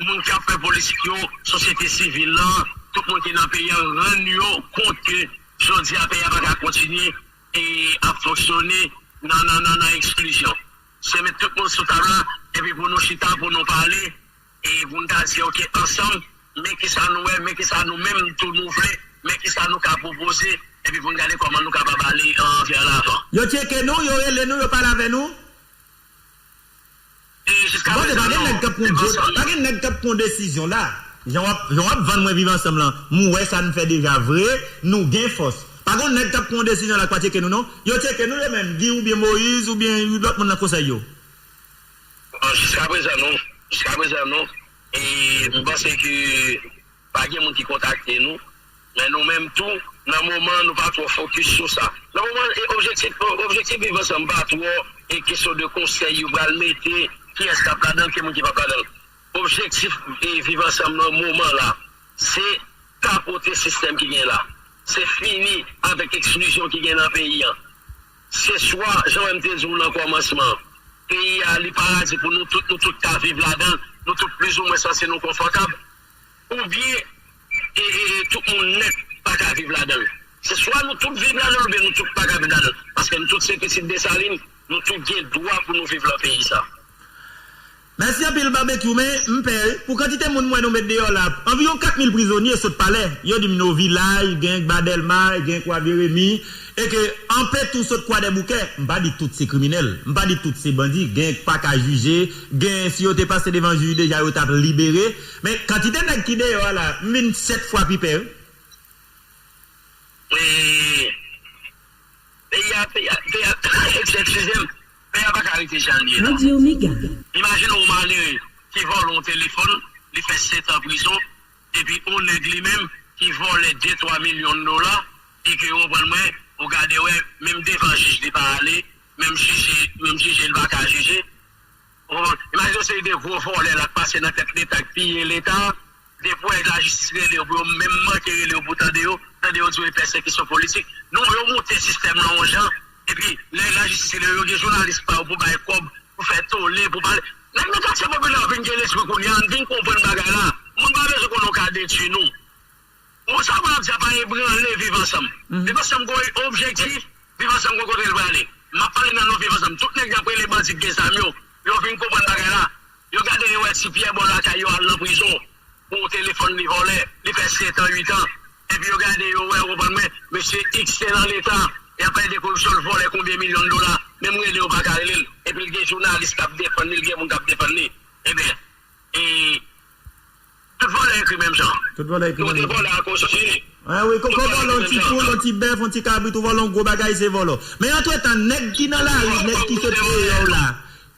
moun k ap fè politik yo, sosyete sivil lan, tout moun ki nan peyi a, rann yo kont ke jodi a peyi a pa ka kontinye e ap fonksyone nan, nan, nan, nan eksklizyon. Se met tout moun sou tab la, epi pou nou chita, pou nou pale, e pou n ta di, oke, ansanm, men kisa nou wè, men kisa nou menm tou nou vle, men kisa nou ka pwopoze, epi pou n gade kòman nou kapab ale, euh, vers l'avant. Yo tcheke nou, yo rele nou, yo pale avè nou? E jiska prezan, non. Bon, pa gen nèg k ap pran, pa gen nèg k ap pran desizyon la. Jan w ap, jan w ap vann mwen Viv Ansanm lan, m wè sa n fè deja vre, nou gen fòs. Pa gon nèg k ap pran yon desizyon la k pa tcheke nou non. Yo tcheke nou yo menm, Guy oubyen Moïse oubyen lòt moun nan konsèy yo. Bon, jiska prezan non. Jiska prezan non. E m panse ke pa gen moun ki kontakte nou. Men nou menm tou, nan moman an, nou pa twò fokis sou sa. Nan moman an, e objektif, objektif Viv Ansanm pa twò e kesyon de konsèy yo pral mete, kiyès k ap ladan l, ki moun ki p ap ladan l. Objektif e Viv Ansanm nan moman la, se tapote sistèm ki gen la. Se fini avèk eksklizyon ki gen nan peyi an. Se swa, jan w wè m te di w nan kòmansman an, peyi a li paradi pou nou tout, nou tout ka viv ladan l, nou tout plizoumwen sanse nou konfòtab, oubyen e, e, e, tout moun nèt pa ka viv ladan l. Se swa nou tout viv ladan l oubyen nou tout pa ka viv ladan l. Paske nou tout se pitit Desalin, nou tout gen dwa pou nou viv lan peyi sa. Mèsi anpil Babekyou, men m pè wi, pou kantite moun mwen nou met deyò la, anviwon kat mil prizonye sot Palè, yo di m nan Vilaj, gen k ba Dèlma, gen k Kwa Jeremi, e ke anpe tou sot Kwadèboukè, m pa di tout se kriminèl, m pa di tout se bandi, gen k pa ka jije, gen si yo te pase devan jij deja yo t ap libere, men kantite nèg ki deyò a la, m vin sèt fwa pi pè wi. E peyi a, peyi a, peyi a, eskize m, peyi a pa ka rete jan l ye la. Radyo Mega. Imajine yon malere ki vòlè yon telefòn, li fè sèt an prizon, epi yon nèg li menm ki vòlè de twa milyon dola, e ke, ou konprann mwen, ou gade wè, menm devan jij li pa ale, menm jije, menm jije li pa ka jije. Ou konprann? Imajine yon seri de gwo vòlè la k pase nan tèt Leta, k piye Leta. Depi w wè lajistis rele yo pou yo menm manke rele yo pou tande yo, tande yo di w e pèsekisyon politik. Nou wè yo moute sistèm nan yon jan, epi lè lajistis rele yo, yo gen jounalis pa yo pou bay kòb, pou fè tole, pou pale. Nèg nan katye popilè yo vin gen lespri kounye a, n vin konprann bagay la. Moun pa bezwen konnen w ka detwi nou. Bon, sa moun ap di a pa ebranle Viv Ansanm. Viv Ansanm gen yon objektif, Viv Ansanm gen kote l prale. M ap pale nan non Viv Ansanm. Tout nèg y ap rele bandi k gen zam yo, yo vin konprann bagay la. Yo gade yo wè Ti Pyè bò lakay yo al nan prizon pou yon telefòn li vòlè, li fè sèt an, uit an. Epi yo gade yo wè, ou konprann mwen, mesye X te nan Leta, y ap pale de koripsyon, l vòlè konbyen milyon dola, menm rele yo pa ka rele l. Epi l gen jounalis k ap defann li, l gen moun k ap defann li. Ebyen, e, tout vòlè ekri menm jan. Tout vòlè ekri menm jan. Nou te vòlè akoz li. Ah wi, koko vòlè yon ti poul, yon ti bèf, yon ti kabrit, ou vòlè yon gwo bagay, se vòlò. Men antretan, nèg ki nan lari, nèg ki sot deyò la,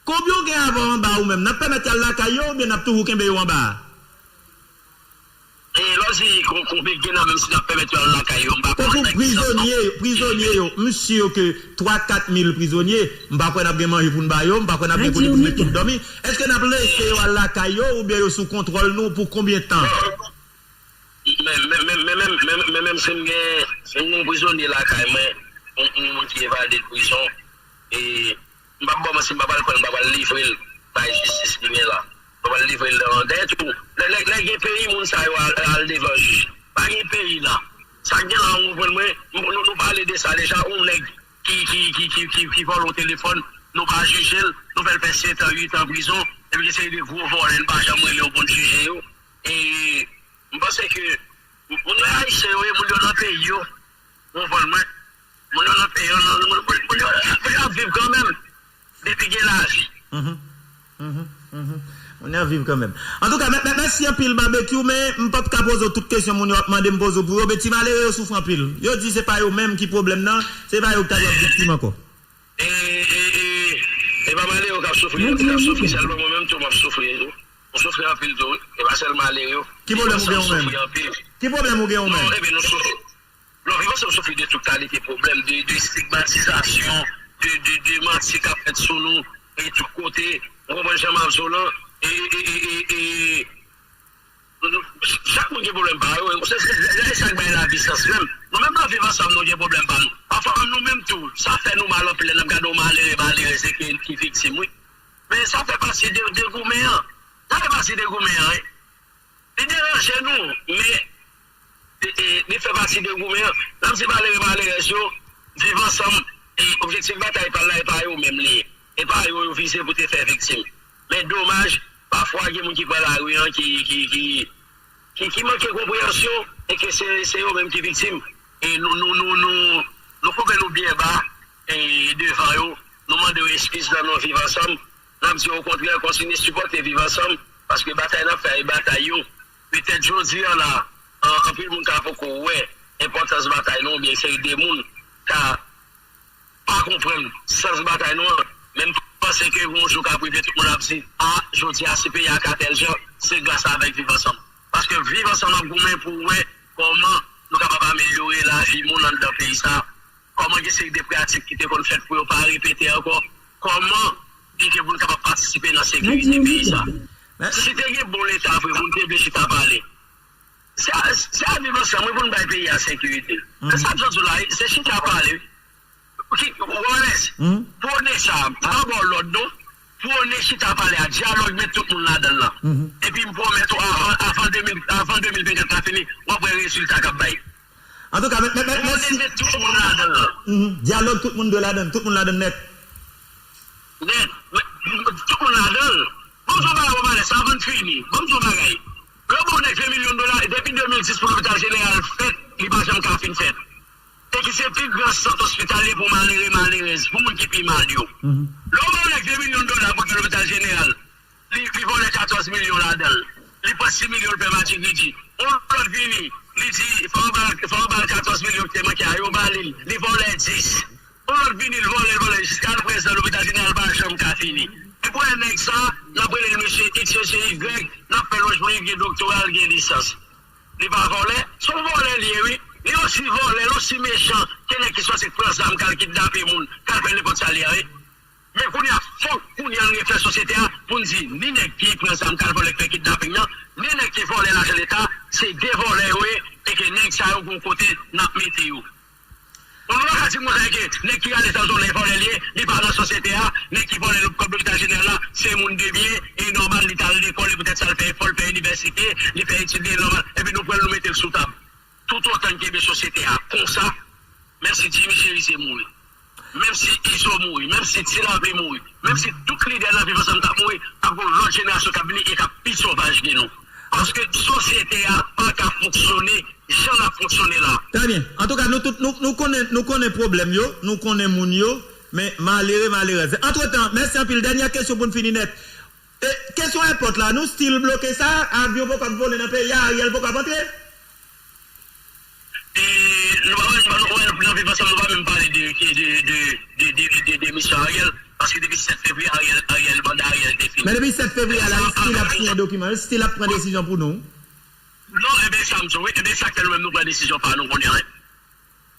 konbyen w gen avè w anba ou menm? N ap pèmèt y al lakay yo oubyen n ap toujou kenbe yo anba a? E lè w di kon-, konbyen k gen nan menm si n ap pèmèt yo al lakay yo, m pa konnen nèg ki nan prizonye yo, prizonye yo, m si ke twa, kat mil prizonye, m pa kwè n ap gen manje pou n ba yo, m pa kwè n ap gen kote pou n met yo dòmi. Èske n ap lese yo al lakay yo oubyen yo sou kontwòl nou pou konbyen tan? Men, men, men, men, men, men, men, menm si m gen, si m gen yon prizonye lakay mwen, yon, yon moun ki evade prizon, e m p ap ba w manti, m pa pral pran l, m pa pral livre l bay jistis ki gen la. M pa pral livre l nan dèyè tou. Lè, lè, lè gen peyi, moun sa yo al, al devan jij. Pa gen peyi la. Sa k gen la, ou konprann mwen, nou, nou, nou pale de sa deja, yon nèg ki, ki, ki, ki, ki, ki vòlè yon telefòn, nou pa jije l, nou fè l fè sèt an, uit an prizon, epi gen seri de gwo vòlè, n pa janm rele yo pou n jije yo. E m panse ke moun yo ayisyen yo ye, moun yo nan peyi yo. Ou konprann mwen? Moun yo nan peyi yo, nan, moun, moun, moun yo, moun yo ap viv kanmenm. Depi gen lavi. Mhm. Mhm. Mhm. Moun yo ap viv kanmenm. Antouka, mè-, mè-, mèsi anpil, Babekyou, men m p ap ka poze w tout kesyon moun yo ap mande m poze w pou yo, men ti malere yo soufri anpil. Yo di se pa yo menm ki pwoblèm nan, se pa yo ki ta dwe ap viktim ankò. E, e, e, e pa malere yo k ap soufri, yo k ap soufri, sèlman mwen menm tou, m ap soufri tou. M soufri anpil tou, wi. E pa sèl malere yo. Ki pwoblèm ou gen ou menm? Ki pwoblèm ou gen ou menm? Non, ebyen, nou soufri. Non, Viv Ansanm soufri de tout kalite pwoblèm, de, de estigmatizasyon, de, de, de manti k ap fèt sou nou, e tout kote. Ou konprann jan m ap di w lan? E, e, e, e, e, nou, chak moun gen pwoblèm pa yo. Se, se, se, se sa k bay lavi sans menm. Nou menm nan Viv Ansanm, nou gen pwoblèm pa nou. Pafwa, nou menm tou, sa fè nou mal anpil lè n ap gade yon malere, malerèz ki, ki viktim, wi. Men sa fè pati de, de goumen an. Sa fè pati de goumen an, wi. Li deranje nou, men, e, e, li fè pati de goumen an. N ap di malere, malerèz yo, Viv Ansanm, e, objektif batay pa l la, e pa yo menm li ye. E pa yo yo vize pou te fè viktim. Men domaj, pafwa gen moun ki pran lari an, ki, ki, ki, ki, ki manke konpreyansyon, e ke se, se yo menm ki viktim. E nou, nou, nou, nou, nou koube nou byen ba, e devan yo, nou mande yo eskiz nan non Viv Ansanm. N ap di yo okontrè, kontinye sipòte Viv Ansanm, paske batay n ap fè a, e batay yo. Petèt jodi a la, an, anpil moun ka poko wè enpòtans batay nou, oubyen seri de moun ka pa konprann sans batay nou an, men m panse ke yon jou k ap rive, tout moun ap di, a, jodi a, si peyi a ka tèl jan, se gras avèk Viv Ansanm. Paske Viv Ansanm ap goumen pou wè kòman nou kapab amelyore lavi moun anndan peyi sa a, kòman gen seri de pratik ki te konn fèt pou yo pa repete ankò, kòman e ke moun kapab patisipe nan sekirite peyi sa a. Si te gen bon leta vre, moun te vle chita pale. Se a, se a Viv Ansanm, wi, pou n bay peyi a sekirite. Men sa m sot di w la, se chita pale. Ki, Wallace, pwone sa, m pa ba w lòd, non. Pwone chita pale a, dyalòg, met tout moun ladan l lan. Epi m pwomèt ou, avan, avan de mil, avan de mil vennkat la fini, w ap wè rezilta k ap bay. Antouka, mè, mè, mè, mèsi. Pwone met tout moun ladan l lan. Dyalòg, tout moun dwe ladan l, tout moun ladan l nèt. Nèt. Tout moun ladan l. Ban m di w bagay, Wallace, avan n fini. Ban m di w bagay. Lè w ba yon nèg ven milyon dola, depi de mil dis pou lopital jeneral fèt, li pa janm ka fin fèt. E ki se pi gran sant ospitalye pou malere, malerèz, pou moun ki pi mal yo. Lè w ba yon nèg ven milyon dola pou l fè lopital jeneral, li, li vòlè katòz milyon ladan l. Li pran sis milyon l fè Matigridi. Yon lòt vini, li di, fò yo ba l, fò yo ba l katòz milyon ki te manke a, yo ba li l. Li vòlè dis. Yon lòt vini, l vòlè, l vòlè. Jiskaprezan, lopital jeneral pa janm ka fini. Epi w wè nèg sa, n ap rele l mesye X, mesye Y, n ap fè lòj pou li, gen doktora, l gen lisans. Li pa vòlè? Se yon vòlè li ye, wi. Li osi vòlè, l osi mechan ke nèg ki sòti k pran zam, k al kidnape moun, k al fè nenpòt sa li a, wi. Men kounye a, fòk kounye a n refè sosyete a pou n di, ni nèg ki pran zam, k al vòlè, k fè kidnaping nan, ni nèg ki vòlè lajan leta, se de vòlè yo ye, e ke nèg sa yo gon kote n ap mete yo. Bon, nou pa ka di konsa ke nèg ki rale zam sou lè vòlè li ye, li pa nan sosyete a, nèg ki vòlè lòt kòb lopital jeneral la, se moun de byen, e nòmal li t al lekòl, e poutèt sa l fè efò, l fè inivèsite, li fè etid li, e nòmal, epi nou pran l, nou mete l sou tab. Toutotan n kenbe sosyete a konsa, menm si Jimmy Chérizier mouri, menm si Izo mouri, menm si Ti Lapli mouri, menm si tout lidè nan Viv Ansanm t ap mouri, ap gen yon lòt jenerasyon k ap vini e k ap pi sovaj ke nou. Paske sosyete a pa ka fonksyone jan l ap fonksyone la. Trè byen. Antouka, nou tout, nou, nou konnen, nou konnen pwoblèm yo, nou konnen moun yo, men malere, malerèz. Antretan, mèsi anpil. Dènyè kesyon pou n fini nèt. E, kesyon èpòt la, nou still bloke sa, avyon poko ap vole nan peyi a, Ariel poko ap antre? E, nou pa, nou pa, nou, nou, nan Viv Ansanm, nou pa menm pale de, de, de, de demisyon Ariel, paske depi sèt fevriye, Ariel, Ariel, manda Ariel te fini. Men depi sèt fevriye a la, li still ap siyen dokiman, li still ap pran desizyon pou nou. Non, e byen sa m di w, wi. E byen sa k fè nou menm nou pran desizyon pa nou kounye a, wi.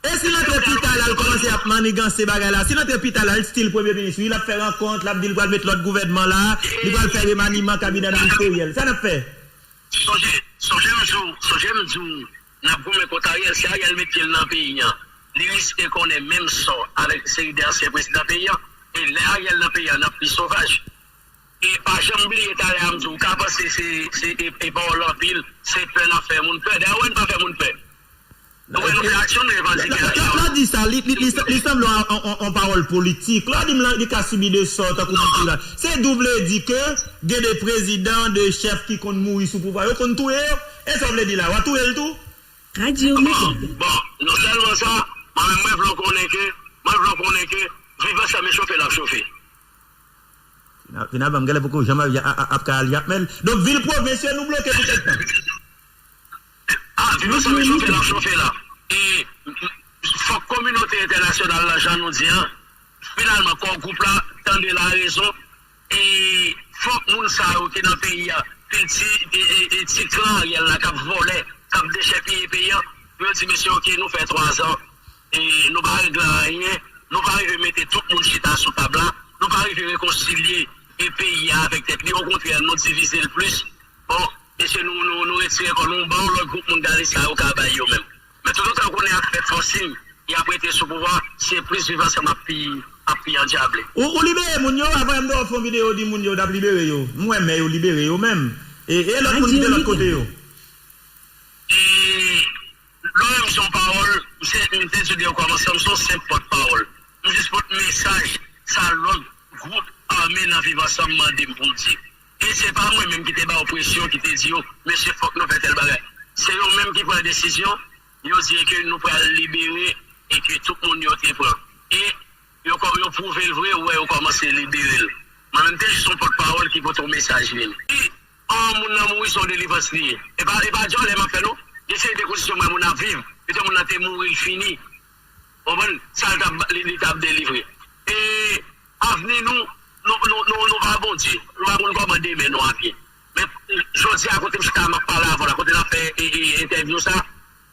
E si l antre pita la, l kòmanse ap maniganse bagay la? Si l antre pita la, l still premye minis, wi, l ap fè rankont, l ap di l pral met lòt gouvènman la, li pral fè remaniman kabinè ministeryèl. Sa n ap fè? Sonje, sonje m di w, sonje m di w, n ap goumen kont Ariel. Si Ariel met pye l nan peyi a, li riske konnen menm sò avèk seri de ansyen prezidan peyi a. E lè Ariel nan peyi a, n ap pi sovaj. E pa janm bliye talè a m di w, ou ka panse se, se, e, e pawòl anpil, se pè n ap fè moun pè. Dayè, w wè n pa fè moun pè. Nou wè nou fè aksyon, nou revandike aksyon. Lè w di sa, li, li, li, li sanble yon, yon, yon, yon pawòl politik. Lè w di m lan, li ka sibi de sò tankou moun ki la. Se di w vle di ke gen de prezidan, de chèf ki konn mouri sou pouvwa, yo konn touye yo? E sa w vle di la, w a touye l tou? Radyo Mega. Bon, bon, non sèlman sa, mwen menm mwen vle w konnen ke, mwen vle w konnen ke Viv Ansanm e chofe l ap chofe. Fina-, finalman, m genlè poko janm ap, ap, ap ka al Jakmèl. Donk, vil pwovens yo, nou bloke pou kèk tan. A, Viv Ansanm e chofe l ap chofe la. E fòk kominote entènasyonal la, jan nou di an, finalman, kò gwoup la, tande larezon. E fòk moun sa yo ki nan peyi a, kilti, e, e, e ti klan Ariel la k ap vòlè, k ap dechèpiye peyi a, pou yo di, mesye, oke, nou fè twazan, e nou pa regle anyen, nou pa rive mete tout moun chita sou tab la, nou pa rive rekonsilye e peyi a avèk tèt li, okontrè, nou divize l plis. Bon, mesye, nou, nou, nou retire kò nou, ban yon lòt gwoup moun gade sa yo ka bay yo menm. Men toutotan yo konnen y ap fè fòsing, y ap rete sou pouvwa, se plis Viv Ansanm ap pi, ap pi andyable. Ou, ou libere moun yo, avan yè m te wè w fè yon videyo, w di moun yo w t ap libere yo. M wè mè yo libere yo menm. E, e lòt moun ki te lòt kote yo? E, lè w wè m se yon pawòl, m se, m te di w depi okòmansman, m se yon senp pòtpawòl. M jis pote mesaj sa lòt gwoup ame nan Viv Ansanm mande m pou m di. E se pa mwen menm ki te ba yo presyon, ki te di yo, mesye, fòk nou fè tèl bagay. Se yo menm ki pran desizyon, yo di ke nou pral libere e ke tout moun yo te pran. E yo kò-, yo pwouve l vre, ou wè yo kòmanse libere l. Mwen menm te jis yon pòtpawòl ki pote yon mesaj vini. E an, moun nan mouri, se yon delivrans li ye. E pa, e pa djòlè m ap fè non. Gen seri de kondisyon m wè moun ap viv. Petèt moun nan te mouri, l fini. Konprann? Sa l t ap, li, li t ap delivre. E avni nou, nou, nou, nou, nou pa Bondye. Nou pa konn kòman demen nou ap ye. Men, jodi a, kote m chita, m ap pale avè w la, kote n ap fè, e, e, entèvyou sa,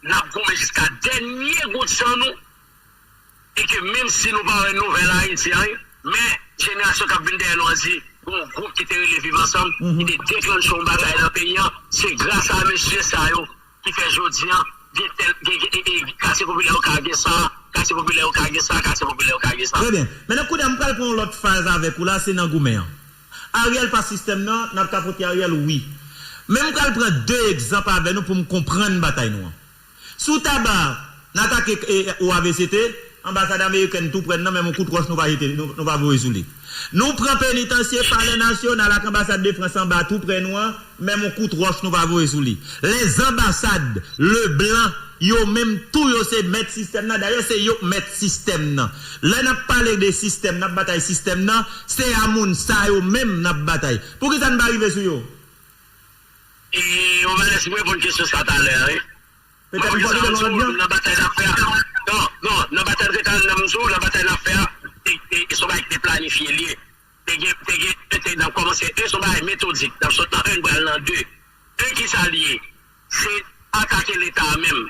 n ap goumen jiska dènye gout san nou. E ke menm si nou pa wè nouvèl Ayiti an, men jenerasyon k ap vin dèyè nou an di, gon gwoup ki te rele Viv Ansanm, ki te deklanche yon bagay nan peyi an, se gras a mesye sa yo ki fè jodi an, gen tèl, gen, gen, e, e, katye popilè yo ka gen sa, katye popilè yo ka gen sa, katye popilè yo ka gen sa. Trè byen. Mentnan, kounye a, m pral pran yon lòt faz avèk ou la, se nan goumen an. Ariel pa sistèm nan, n ap kapote Ariel, wi. Men m pral pran de egzanp avè nou pou m konprann batay nou an. Si w ta ba, n atake, e, O A V C T, anbasad amerikèn tou prè n nan, menm yon kout wòch nou pa jete, nou, nou pa voye sou li. Nou pran penitansye, Palè Nasyonal ak anbasad de Frans anba tou prè nou an, menm yon kout wòch nou pa voye sou li. Les ambassades, Leblanc, yo menm tou yo se mèt sistèm nan. Dayè, se yo k mèt sistèm nan. Lè n ap pale de sistèm, n ap batay sistèm nan, se a moun sa yo menm n ap batay. Poukisa n pa rive sou yo? E, Romanes, m reponn kesyon sa talè a, wi. Petèt nou pral nan lòt bò. Nan batay n ap fè a. Non, non, nan batay n ap fè a, e, e, e se yon bagay ki te planifye l ye. Te gen, te gen, te, te, n ap kòmanse, e se yon bagay metodik. N ap sot nan youn, n pral nan de. E kisa l ye? Se atake Leta a menm.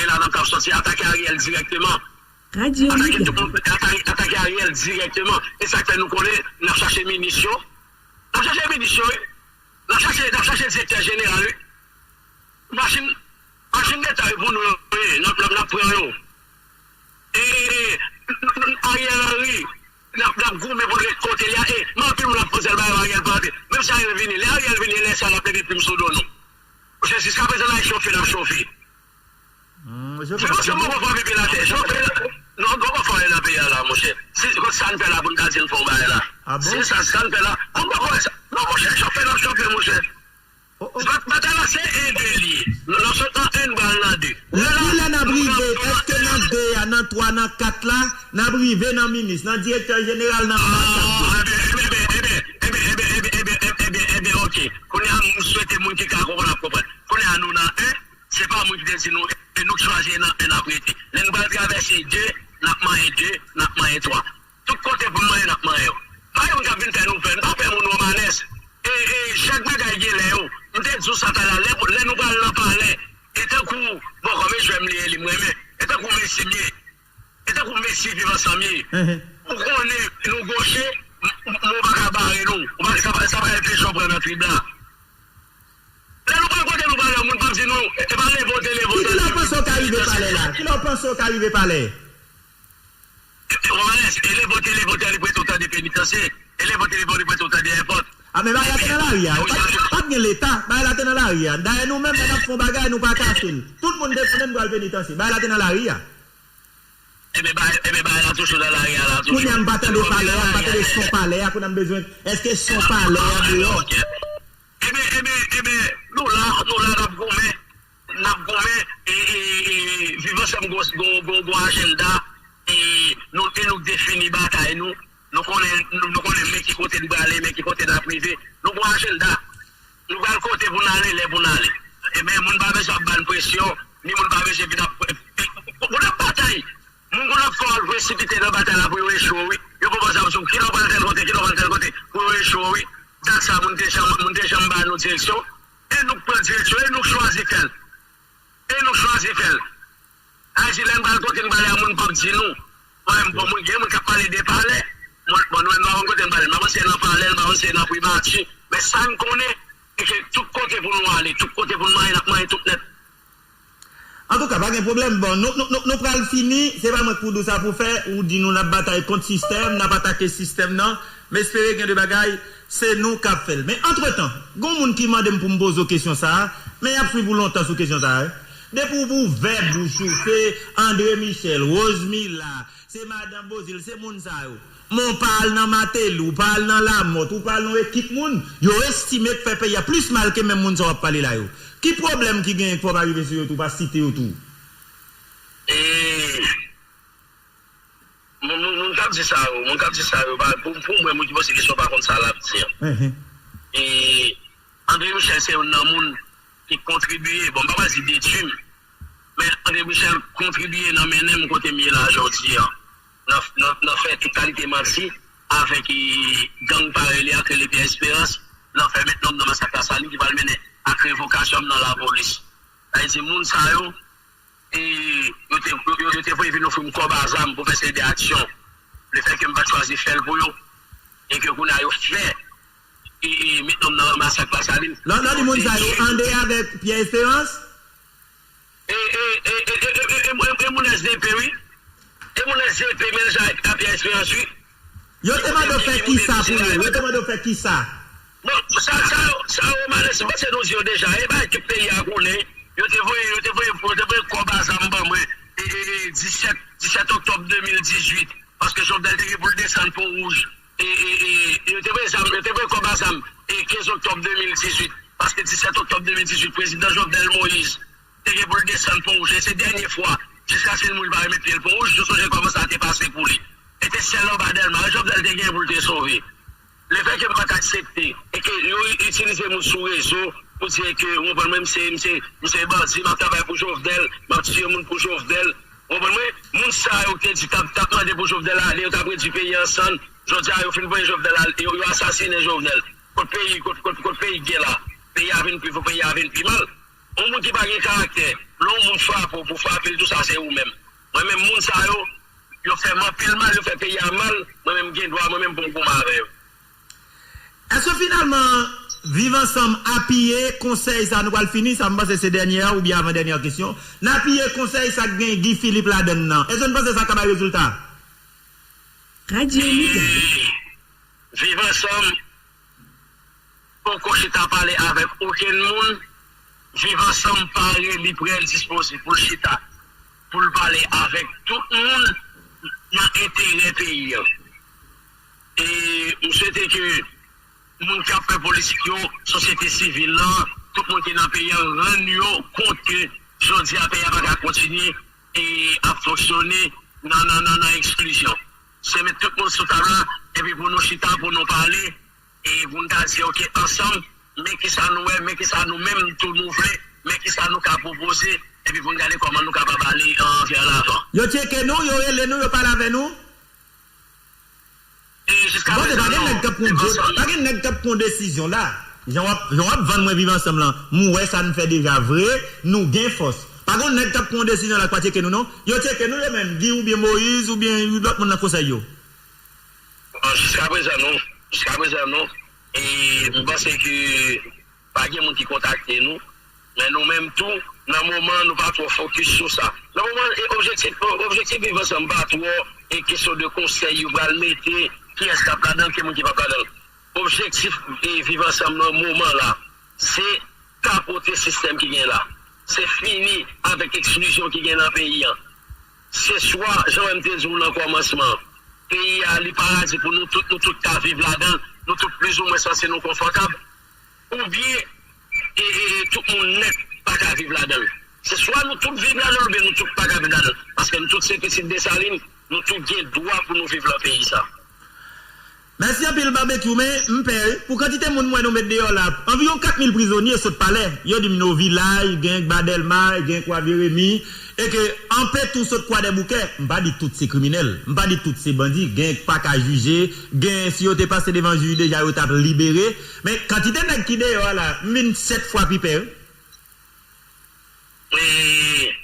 E la n ap soti atake Ariel dirèkteman. Atake tout moun, atake, atake Ariel dirèkteman. E sa k fè nou konnen, n ap chache minis yo. N ap chache minis yo, wi. N ap chache, n ap chache direktè jeneral, wi. Machin, machin leta yo pou nou yo ye, n ap, n ap, n ap pran yo. E, e, e, Ariel Henry, n ap, n ap goumen pou l ret kote l ye a. E, men anpil moun ap poze l bagay, Ariel pa antre. Menm si Ariel vini, lè Ariel vini, e lè sa l ap leve plim sou do nou. Monchè, jiskaprezan la, e chofe n ap chofe. Fè paske mwen poko frape pye l atè. Chofe la. Non, poko fè anyen nan peyi a la, monchè. Se kot sa n fè la pou n ta di n fè yon bagay la? Se sa, sa n fè la. Kòm poko wè sa. Non, monchè, chofe n ap chofe, monchè. Bat-, batay la se ede li. Nou, nou sot nan youn, n pral nan de. Lè, lè n ap rive, èske nan de a, nan twa, nan kat la, n ap rive nan minis, nan direktè jeneral, nan anbasad tou? Ebyen, ebyen, ebyen, ok. Kounye a, m swete moun ki ka konprann ap konprann. Kounye a, nou nan en, se pa moun ki te di nou, e nou k chwazi nan en n ap rete. Lè n pral travèse de, n ap manyen de, n ap manyen twa. Tout kote pou n manyen, n ap manyen yo. Pa gen moun k ap vin fè nou pè. M pa pè moun Romanes. E, e, chak bagay gen lè yo. M te di w sa talè a, lè, lè nou pral nan palè, e tankou, bon, kòm e jwè m li ye, li m renmen. E tankou Messi m ye. E tankou Messi Viv Ansanm ye. Ou konnen nou goche, m, m, m, ou pa ka bare nou. Ou pa, sa pa, sa pa enpeche w pran nan trib la. Lè nou pral kote nou pral, moun p ap di nou, e pa leve w te leve w tande. Kilè w panse w ka rive palè la? Kilè w panse w ka rive palè? Romanes, e leve w te leve w tande, li prete w tande penitansye. E leve w te leve w, li prete w tande èpòt. A, men bagay la te nan lari a. Pa t, pa t gen Leta, bagay la te nan lari a. Dayè, nou menm, lè n ap fè yon bagay, nou pa kache l. Tout moun te konnen n pral penitansye. Bagay la te nan lari a. Ebyen, bagay, ebyen, bagay la toujou nan lari a la, toujou. Kounye a, m pa tande palè a, m pa tande son palè a, kounye a m bezwen, èske son palè a deyò? Ebyen, ebyen, ebyen, nou la, nou la, n ap goumen, n ap goumen, e, e, e, Viv Ansanm gon, gon, gon, gon ajanda, e nou, e nou defini batay nou, nou konnen, nou, nou konnen men ki kote n prale, men ki kote n ap rive, nou gon ajanda. Nou pral kote pou n ale, lè pou n ale. Ebyen, moun pa bezwen ap ba n presyon, ni moun pa bezwen vin ap, e, e, pou n ap batay. Moun konn ap fè w al presipite nan batay la pou yo echwe w, wi. Yo pran zam sou w, kilè w pral tèl kote, kilè w pral tèl kote, pou yo echwe w, wi. Dat sa, moun te janm, moun te janm ba nou direksyon. E nou k pran direksyon, e nou k chwazi fè l. E nou k chwazi fè l. Sa vle di, lè n pral kote n prale a, moun p ap di nou. Mwen menm, bon, moun, gen moun k ap pale de palè. Mwen, bon, nou menm, nou pa konn kote n prale. M pa konn si se nan palè, m pa konn si se nan primati. Men sa n konnen, se ke tout kote pou nou ale, tout kote pou n manyen, n ap manyen tout nèt. Antouka, pa gen pwoblèm. Bon, nou, nou, nou, nou pral fini. Se pa mwen k pou di w sa pou fè. Ou di nou n ap batay kont sistèm, n ap atake sistèm nan. M espere gen de bagay, se nou k ap fè l. Men antretan, gon moun ki mande m pou m poze w kesyon sa a, men y ap swiv ou lontan sou kesyon sa a, wi. Depi w ouvè bouch ou, se André Michel, Rosemila, se madan Beauzile, se moun sa yo. Men w pa al nan Martelly, w pa al nan Lamothe, w pa al nan yon ekip moun, yo estime k fè peyi a plis mal ke menm moun sa w ap pale la yo. Ki pwoblèm ki genyen k fè w pa rive sou yo tou, pa site yo tou? E, moun, moun, moun k ap di sa yo, moun k ap di sa yo, pa, pou, pou mwen, moun ki poze kesyon pa konn sa l ap di an. E, André Michel se youn nan moun ki kontribye, bon, m pa pral di detwi m, men André Michel kontribye nan mennen m kote m ye la jodi a. Nan, nan, nan fè tout kalite manti avèk, e, gang parèy li a, k rele Pierre Espérance, nan fè met nonm nan masak Lasalin ki pral mennen ak revokasyon m nan lapolis. Sa vle di, moun sa yo, e, yo te, yo, yo te voye vin ofri m kòb a zam pou fè seri de aksyon. Lefètke m pa t chwazi fè l pou yo, e ke kounye a yo fè, e, e, met nonm nan masak Lasalin. Lè w di moun sa yo, André avèk Pierre Espérance? E, e, e, e, e, e, e, e, e moun S D P, wi. E moun S D P melanje ak, ak Pierre Espérance, wi. Yo te mande w fè kisa pou yo? Yo te mande w fè kisa? Bon, sa, sa, sa, Romanes, se nou di yo deja. E bagay tout peyi a konnen. Yo te voye, yo te voye, yo te voye kòb a zam ban mwen. E, e, e, disèt, disèt oktòb de mil dizuit. Paske Jovenel te gen pou l desann Pon Wouj. E, e, e, yo te voye zam, yo te voye kòb a zam. E kenz oktòb de mil dizuit. Paske disèt oktòb de mil dizuit, prezidan Jovenel Moïse te gen pou l desann Pon Wouj. E se dènye fwa, jiskaske l mouri, l pa remèt pye l Pon Wouj. Yo sonje kòman sa te pase pou li. E te sèl anba Dèlma Jovenel te gen pou l te sove. Lefètke m pa t aksepte, e ke yo itilize moun sou rezo pou di ke, ou konprann mwen, m se, m se, m se bandi, m ap travay pou Jovenel, m ap tiye moun pou Jovenel. Ou konprann mwen? Moun sa yo ki te di t ap, t ap mande pou Jovenel ale, yo t ap redui peyi an sann. Jodi a, yo fin voye Jovenel ale, yo, yo asasinen Jovenel. Kot peyi, kot, kot, kot peyi k gen la? Peyi a vin pi fò, peyi a vin pi mal. Yon moun ki pa gen karaktè, lè yon moun frape w, pou frape l tou, sa se ou menm. Mwen menm, moun sa yo, yo fè m anpil mal, yo fè peyi a mal, mwen menm m gen dwa, mwen menm pou m goumen avè yo. Èske finalman, Viv Ansanm apiye konsèy sa, nou pral fini, sa m panse se dènyè a oubyen avan dènyè kesyon, n apiye konsèy sa k gen Guy Philippe ladann nan? Èske n panse sa ka bay rezilta? Radyo Mega. Viv Ansanm poko chita pale avèk okenn moun. Viv Ansanm pare, li prè, l dispoze pou l chita, pou l pale avèk tout moun nan enterè peyi a. E m swete ke moun k ap fè politik yo, sosyete sivil lan, tout moun ki nan peyi a rann yo kont ke jodi a peyi a pa ka kontinye e ap fonksyone nan, nan, nan, nan eksklizyon. Se met tout moun sou tab la, epi pou nou chita, pou nou pale, e pou n ta di, oke, ansanm, men kisa nou wè, men kisa nou menm tou nou vle, men kisa nou ka pwopoze, epi pou n gade kòman nou kapab ale, euh, vers l'avant. Yo tcheke nou, yo rele nou, yo pale avè nou? E jiska prezan, non. Bon, pa gen nèg k ap pran de-, pa gen nèg k ap pran desizyon la. Jan w ap, jan w ap vann mwen Viv Ansanm lan, m wè sa n fè deja vre, nou gen fòs. Pa gen nèg k ap pran desizyon la k pa tcheke nou, non. Yo tcheke nou, yo menm, Guy oubyen Moïse oubyen lòt moun nan konsèy yo. Bon, jiska prezan, non. Jiska prezan, non. E m panse ke pa gen moun ki kontakte nou. Men nou menm tou, nan moman an, nou pa twò fokis sou sa. Nan moman an, e objektif, objektif Viv Ansanm pa twò e kesyon de konsèy yo pral mete, kiyès k ap ladan l, ki moun ki p ap ladan l. Objektif, e, Viv Ansanm nan moman la, se kapote sistèm ki gen la. Se fini avèk eksklizyon ki gen nan peyi an. Se swa, jan w wè m te di w nan kòmansman an, peyi a, li paradi pou nou tout, nou tout ka viv ladan l, nou tout plizoumwen sanse nou konfòtab, oubyen, e, e, e, tout moun nèt pa ka viv ladan l. Se swa nou tout viv ladan l, oubyen nou tout pa ka viv ladan l. Paske nou tout se pitit Desalin, nou tout gen dwa pou nou viv lan peyi sa. Mèsi anpil, Babekyou, men m pè, wi, pou kantite moun m wè nou met deyò la, anviwon kat mil prizonye sot palè, yo di m nan vilaj, gen Ba Dèlma, gen Kwa Vye Remi, e ke anpe tou sot Kwadèboukè. M pa di tout se kriminèl, m pa di tout se bandi, gen k pa ka jije, gen, si yo te pase devan jij deja, yo t ap libere, men kantite nèg ki deyò a la, m vin sèt fwa pi pè, wi. E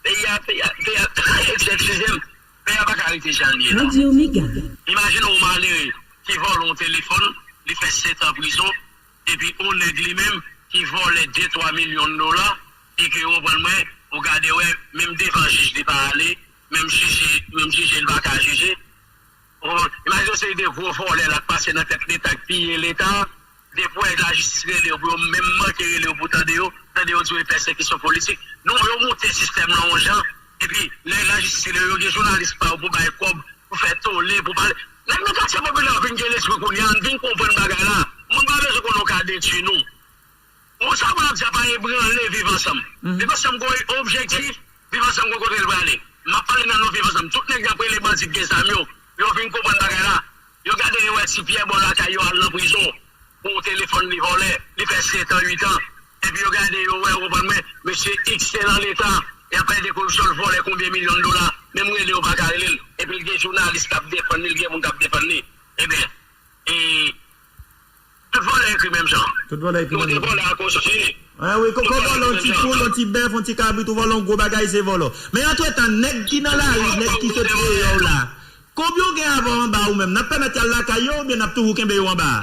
peyi a, peyi a, peyi a, eskize m, peyi a pa ka rete jan l ye la. Radyo Mega. Imajine yon malere ki vòlè yon telefòn, li fè sèt an prizon, epi yon nèg li menm ki vòlè de twa milyon dola, e ke ou konprann mwen, ou gade wè, menm devan jij li pa ale, menm jije, menm jije li pa ka jije. Ou imajine yon seri de gwo vòlè la k pase nan tèt Leta, k piye Leta. Depi w wè lajistis rele yo pou yo menm manke rele yo pou tande yo, tande yo di yo pèsekisyon politik. Non, yo moute sistèm nan yon jan, epi lè lajistis rele yo, yo gen jounalis pa yo pou bay kòb, pou fè tole, pou pale. Nèg nan katye popilè yo vin gen lespri kounye a, n vin konprann bagay la. Moun pa bezwen konnen w ka detwi nou. Bon, sa moun ap di a pa ebranle Viv Ansanm. Viv Ansanm gen yon objektif, Viv Ansanm gen kote l prale. M ap pale nan non Viv Ansanm. Tout nèg y ap rele bandi k gen zam yo, yo vin konprann bagay la. Yo gade yo wè Ti Pyè bò lakay yo al nan prizon. pou yon telefòn li vòlè, li fè sèt an, uit an. Epi yo gade, yo wè, ou konprann mwen, mesye X te nan Leta, y ap pale de koripsyon, l vòlè konbyen milyon dola, menm rele yo pa ka rele l. Epi l gen jounalis k ap defann li, l gen moun k ap defann li. Ebyen, e, tout vòlè ekri menm jan. Tout vòlè ekri menm jan. Yo te vòlè akoz se. Ah wi, koko vòlè yon ti poul, yon ti bèf, yon ti kabrit, ou vòlè yon gwo bagay, se vòlò. Men antretan, nèg ki nan lari, nèg ki sot deyò la, konbyen w gen avè w anba ou menm? N ap pèmèt y al lakay yo oubyen n ap toujou kenbe yo anba a?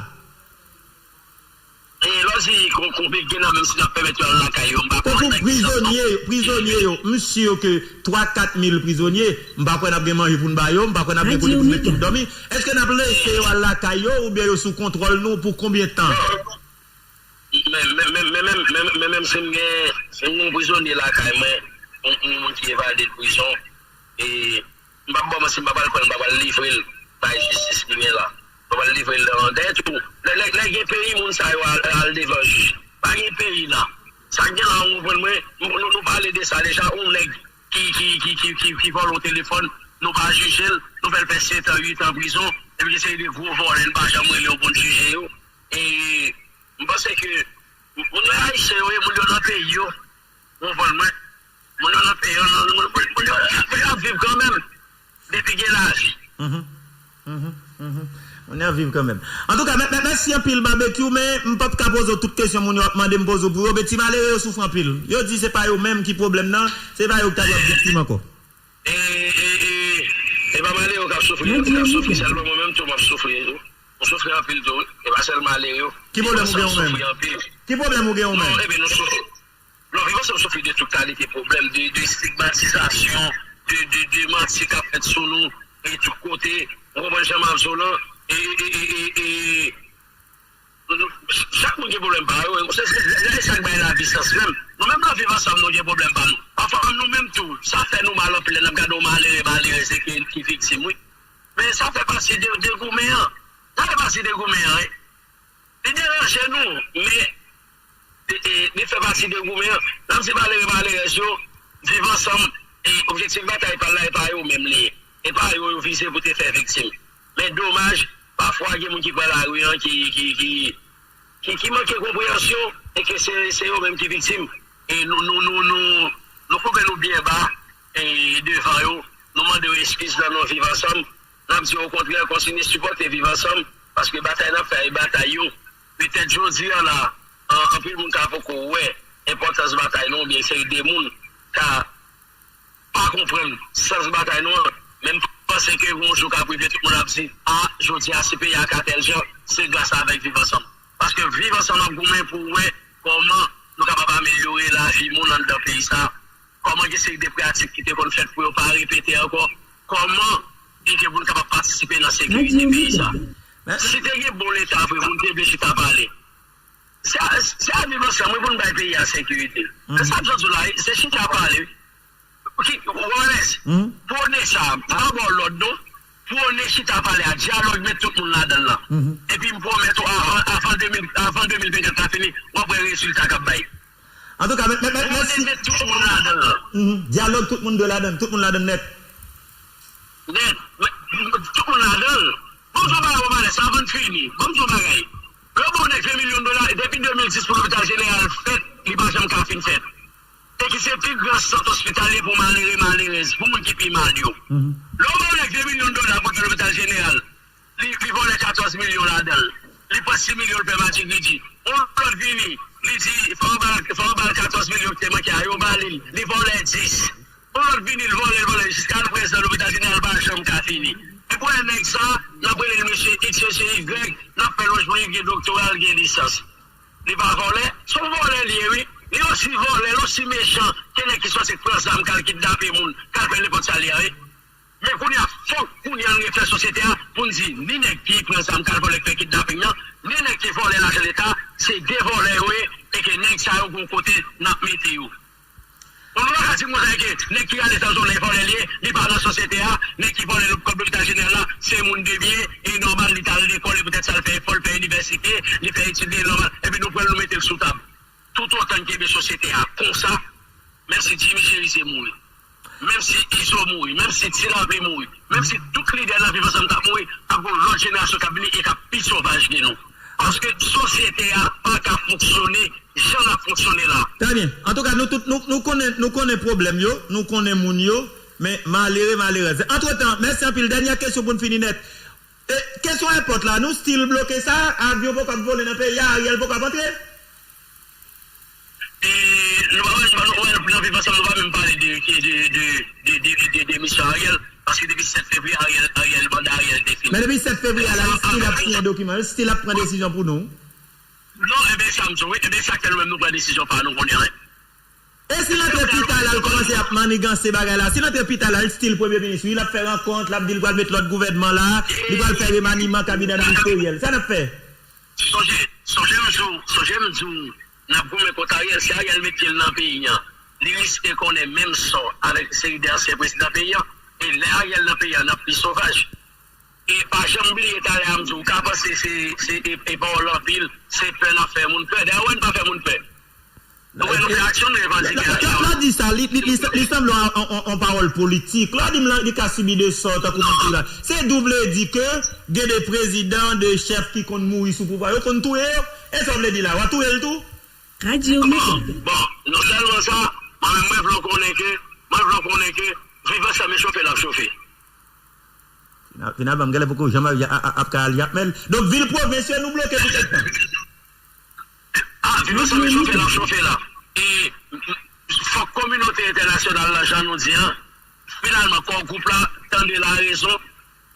E lè w di kon- konbyen k gen nan menm si n ap pèmèt yo al lakay yo, m pa konn. Tankou prizonye, prizonye yo, m si ke twa, kat mil prizonye, m pa kwè n ap gen manje pou n ba yo, m pa kwè n ap gen kote pou n met yo dòmi. Èske n ap lese yo al lakay yo oubyen yo sou kontwòl nou pou konbyen tan? Men, men, men, men, men, men, men, menm si m gen, si m gen yon prizonye lakay mwen, yon, yon moun ki evade prizon, e m p ap ba w manti, m pa pral pran l, m pa pral livre l bay jistis ki gen la. M pa pral livre l nan dèyè tou. Lè, lè, lè gen peyi moun sa yo al, al devan jij. Pa gen peyi la. Sa k gen la, ou konprann mwen, nou, nou, nou pale de sa deja, yon nèg ki, ki, ki, ki, ki, ki vòlè yon telefòn, nou pa jije l, nou fè l fè sèt an, uit an prizon, epi gen seri de gwo vòlè, n pa janm rele yo pou n jije yo. E m panse ke moun yo ayisyen yo ye, moun yo nan peyi yo. Ou konprann mwen? Moun yo nan peyi yo, moun, moun, moun yo, moun yo ap viv kanmenm. Depi gen lavi. Mhm. Mhm. Mhm. Moun yo ap viv kanmenm. Antouka, mè- mè- mèsi anpil, Babekyou, men m p ap ka poze w tout kesyon moun yo ap mande m poze w pou yo, men ti malere yo soufri anpil. Yo di se pa yo menm ki pwoblèm nan, se pa yo ki ta dwe ap viktim ankò. E, e, e, e pa malere yo k ap soufri, yo ki ap soufri, sèlman mwen menm tou m ap soufri tou. M soufri anpil tou, wi. E pa sèl malere yo. Ki pwoblèm ou gen ou menm? Soufri anpil. Ki pwoblèm ou gen ou menm? Non, ebyen, nou soufri. Non, Viv Ansanm soufri de tout kalite pwoblèm, de, de estigmatizasyon, de, de, de manti k ap fèt sou nou, e tout kote. Ou konprann jan m ap di w lan? E, e, e, e, e, Chak moun gen pwoblèm pa yo. Se, se, se, se sa k bay lavi sans menm. Nou menm nan Viv Ansanm, nou gen pwoblèm pa nou. Pafwa, menm nou menm tou, sa fè nou mal anpil lè n ap gade yon malere, malerèz ki, ki viktim, wi. Men sa fè pati de, de goumen an. Sa fè pati de goumen an, wi. Li deranje nou, men e, e, li fè pati de goumen an. Lè m di malere, malerèz yo, Viv Ansanm, e, objektif batay pa l la, e pa yo menm li ye. E pa yo yo vize pou te fè viktim. Men domaj, pafwa gen moun ki pran lari an, ki, ki, ki, ki, ki manke konpreyansyon, e ke se, se yo menm ki viktim. E nou, nou, nou, nou, nou koube nou byen ba, e devan yo, nou mande yo eskiz nan non Viv Ansanm. N ap di yo okontrè, kontinye sipòte Viv Ansanm, paske batay n ap fè a, e batay yo. Petèt jodi a la, an, anpil moun ka poko wè enpòtans batay nou, oubyen seri de moun ka pa konprann sans batay nou an, men m panse ke yon jou k ap rive, tout moun ap di, a, jodi a, si peyi a ka tèl jan, se gras avèk Viv Ansanm. Paske Viv Ansanm ap goumen pou wè kòman nou kapab amelyore lavi moun anndan peyi sa a, kòman gen seri de pratik ki te konn fèt pou yo pa repete ankò, kòman e ke pou nou kapab patisipe nan sekirite peyi sa a. Si te gen bon leta vre, moun te vle chita pale. Se a, se a Viv Ansanm, wi, pou n bay peyi a sekirite. Men sa m sot di w la, se chita pale. Ki, Wallace, pwone sa, m pa ba w lòd non. Pwone chita pale a, dyalòg, met tout moun ladan l lan. Epi m pwomèt ou, avan, avan de mil, avan de mil vennkat la fini, w ap wè rezilta k ap bay. Antouka, mè, mè, mè, mèsi. Pwone met tout moun ladan l lan. Dyalòg, tout moun dwe ladan l, tout moun ladan l nèt. Nèt, men, tout moun ladan l. Ban m di w bagay, Wallace, avan n fini, ban m di w bagay. Yo ba w nèg ven milyon dola, depi de mil dis pou lopital jeneral fèt, li pa janm ka fin fèt. E ki se pi gran sant ospitalye pou malere, malerèz, pou moun ki pi mal yo. Lè w ba w nèg de milyon dola pou l fè lopital jeneral, li, li vòlè katòz milyon ladan l. Li pran sis milyon l pè Matigridi. Yon lòt vini, li di, fò yo ba l, fò yo ba l katòz milyon ki te manke a, yo ba li l. Li vòlè dis. Yon lòt vini, l vòlè, l vòlè. Jiska prezan, lopital jeneral pa janm ka fini. Epi w wè nèg sa, n ap rele l mesye X, mesye Y, n ap fè lòj pou li, gen doktora, l gen lisans. Li pa vòlè? Se yon vòlè li ye, wi. Li osi vòlè, li osi mechan ke nèg ki sòti pran zam k al kidnape moun, k al fè nenpòt sa li a, wi. Men kounye a, fòk kounye a n refè sosyete a pou n di, ni nèg ki pran zam k al vòlè, k fè kidnaping nan, ni nèg ki vòlè lajan leta, se de vòlè yo ye, e ke nèg sa yo gon kote n ap mete yo. Bon, nou pa ka di m konsa ke nèg ki rale zam sou nèg vòlè li ye, li pa nan sosyete a, nèg ki vòlè lòt kòb lopital jeneral la, se moun de byen, e nòmal li t al lekòl, e poutèt sa l fè efò, l fè inivèsite, li fè etid li, e nòmal, epi nou pran l, nou mete l sou tab. Toutotan n kenbe sosyete a konsa, menm si Jimmy Chérizier mouri, menm si Izo mouri, menm si Ti Lapli mouri, menm si tout lidè nan Viv Ansanm t ap mouri, ap gen yon lòt jenerasyon k ap vini e k ap pi sovaj ke nou. Paske sosyete a pa ka fonksyone jan l ap fonksyone la. Trè byen. Antouka, nou tout, nou, nou konnen, nou konnen pwoblèm yo, nou konnen moun yo, men malere, malerèz. Antretan, mèsi anpil. Dènyè kesyon pou n fini nèt. E, kesyon èpòt la, nou still bloke sa, avyon poko ap vole nan peyi a, Ariel poko ap antre? E, nou pa wè, nou pa wè, nan Viv Ansanm, nou pa menm pale de, de, de, de, de, de, de, de demisyon Ariel, paske depi sèt fevriye, Ariel, Ariel, manda Ariel te fini. Men depi sèt fevriye a la, li still ap siyen dokiman, li still ap pran desizyon pou nou. Non, e byen sa m di w, wi, e byen sa k fè nou menm nou pran desizyon pa nou, kounye a, wi. E si l antre pita la, l kòmanse ap maniganse bagay la, si l antre pita la, l still premye minis, wi, l ap fè rankont, l ap di l pral met lòt gouvènman la, li pral fè remaniman kabinè ministeryèl. Sa n ap fè? Sonje, sonje m di w, sonje m di w, n ap goumen kont Ariel, si Ariel met pye l nan peyi a, li riske konnen menm sò avèk seri de ansyen prezidan peyi a, e lè Ariel nan peyi a, n ap pi sovaj. E pa janm bliye talè a m di w, w ka panse se, se, e, e pawòl anpil, se pè n ap fè moun pè. Dayè, w wè n pa fè moun pè. Nou wè nou fè aksyon, nou revandike aksyon. Lè w di sa, li, li, li, li sanble yon, yon, yon, yon pawòl politik. Lè w di m li ka sibi de sò tankou moun ki la. Se di w vle di ke gen de prezidan, de chèf ki konn mouri sou pouvwa, yo konn touye yo? E sa w vle di la, w a touye l tou? Radyo Bon, Metèl. Bon, non sèlman sa, mwen menm mwen vle w konnen ke, mwen vle w konnen ke Viv Ansanm e chofe l ap chofe. Fina-, finalman, m genlè poko janm a, a, a, ap ka al Jakmèl. Donk, vil pwovens yo, nou bloke pou kèk tan. Ah, Viv Ansanm e chofe l ap chofe la. E fòk kominote entènasyonal la, jan nou di an, finalman, kò gwoup la tande larezon.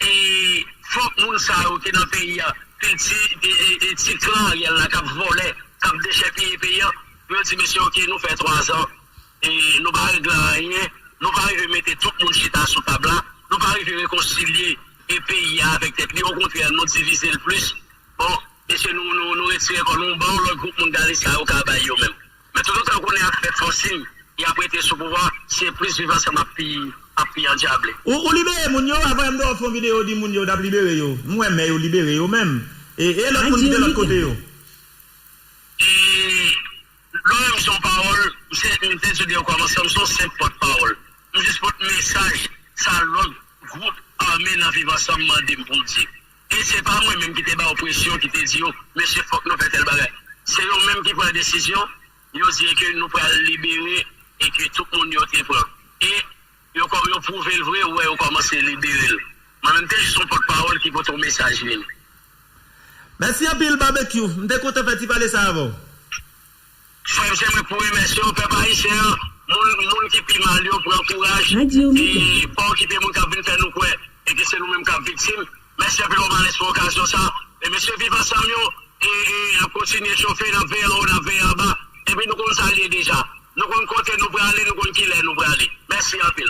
E fòk moun sa yo ki nan peyi a, kilti, e, e, e ti klan Ariel la k ap vòlè, k ap dechèpiye peyi a, pou yo di, mesye, oke, nou fè twazan, e nou pa regle anyen, nou pa rive mete tout moun chita sou tab la, nou pa rive rekonsilye e peyi a avèk tèt li, okontrè, nou divize l plis. Bon, mesye, nou, nou, nou retire kò nou, ban yon lòt gwoup moun gade sa yo ka bay yo menm. Men toutotan yo konnen y ap fè fòsin, y ap rete sou pouvwa, se plis Viv Ansanm ap pi, ap pi andyable. Ou, ou libere moun yo, avan yè m te wè w fè yon videyo, di moun yo w t ap libere yo. M wè mè yo libere yo menm. E, e lòt moun ki te lòt kote yo? E, lè w wè m se yon pawòl, m se, m te di w depi okòmansman, m se yon senp pòtpawòl. M jis pote mesaj sa lòt gwoup ame nan Viv Ansanm mande m pou m di. E se pa mwen menm ki te ba yo presyon, ki te di yo, mesye, fòk nou fè tèl bagay. Se yo menm ki pran desizyon, yo di ke nou pral libere e ke tout moun yo te pran. E yo kò-, yo pwouve l vre, ou wè yo kòmanse libere l. Mwen menm te jis yon pòtpawòl ki pote yon mesaj vini. Mèsi anpil, Babekyou. M te kontan fè ti pale sa avè w. Frè m, se mwen k pou remèsye w, pèp ayisyen an. Moun, moun ki pi mal yo, pran kouraj. E pa okipe moun k ap vin fè nou kwè e ke se nou menm k ap viktim. Mèsi anpil, Romanes, pou okazyon sa. E mesye Viv Ansanm yo, e, e, n ap kontinye chofe, n ap veye anwo, n ap veye anba. Epi nou konn sa l ye deja. Nou konn kote nou prale, nou konn kilè nou prale. Mèsi anpil.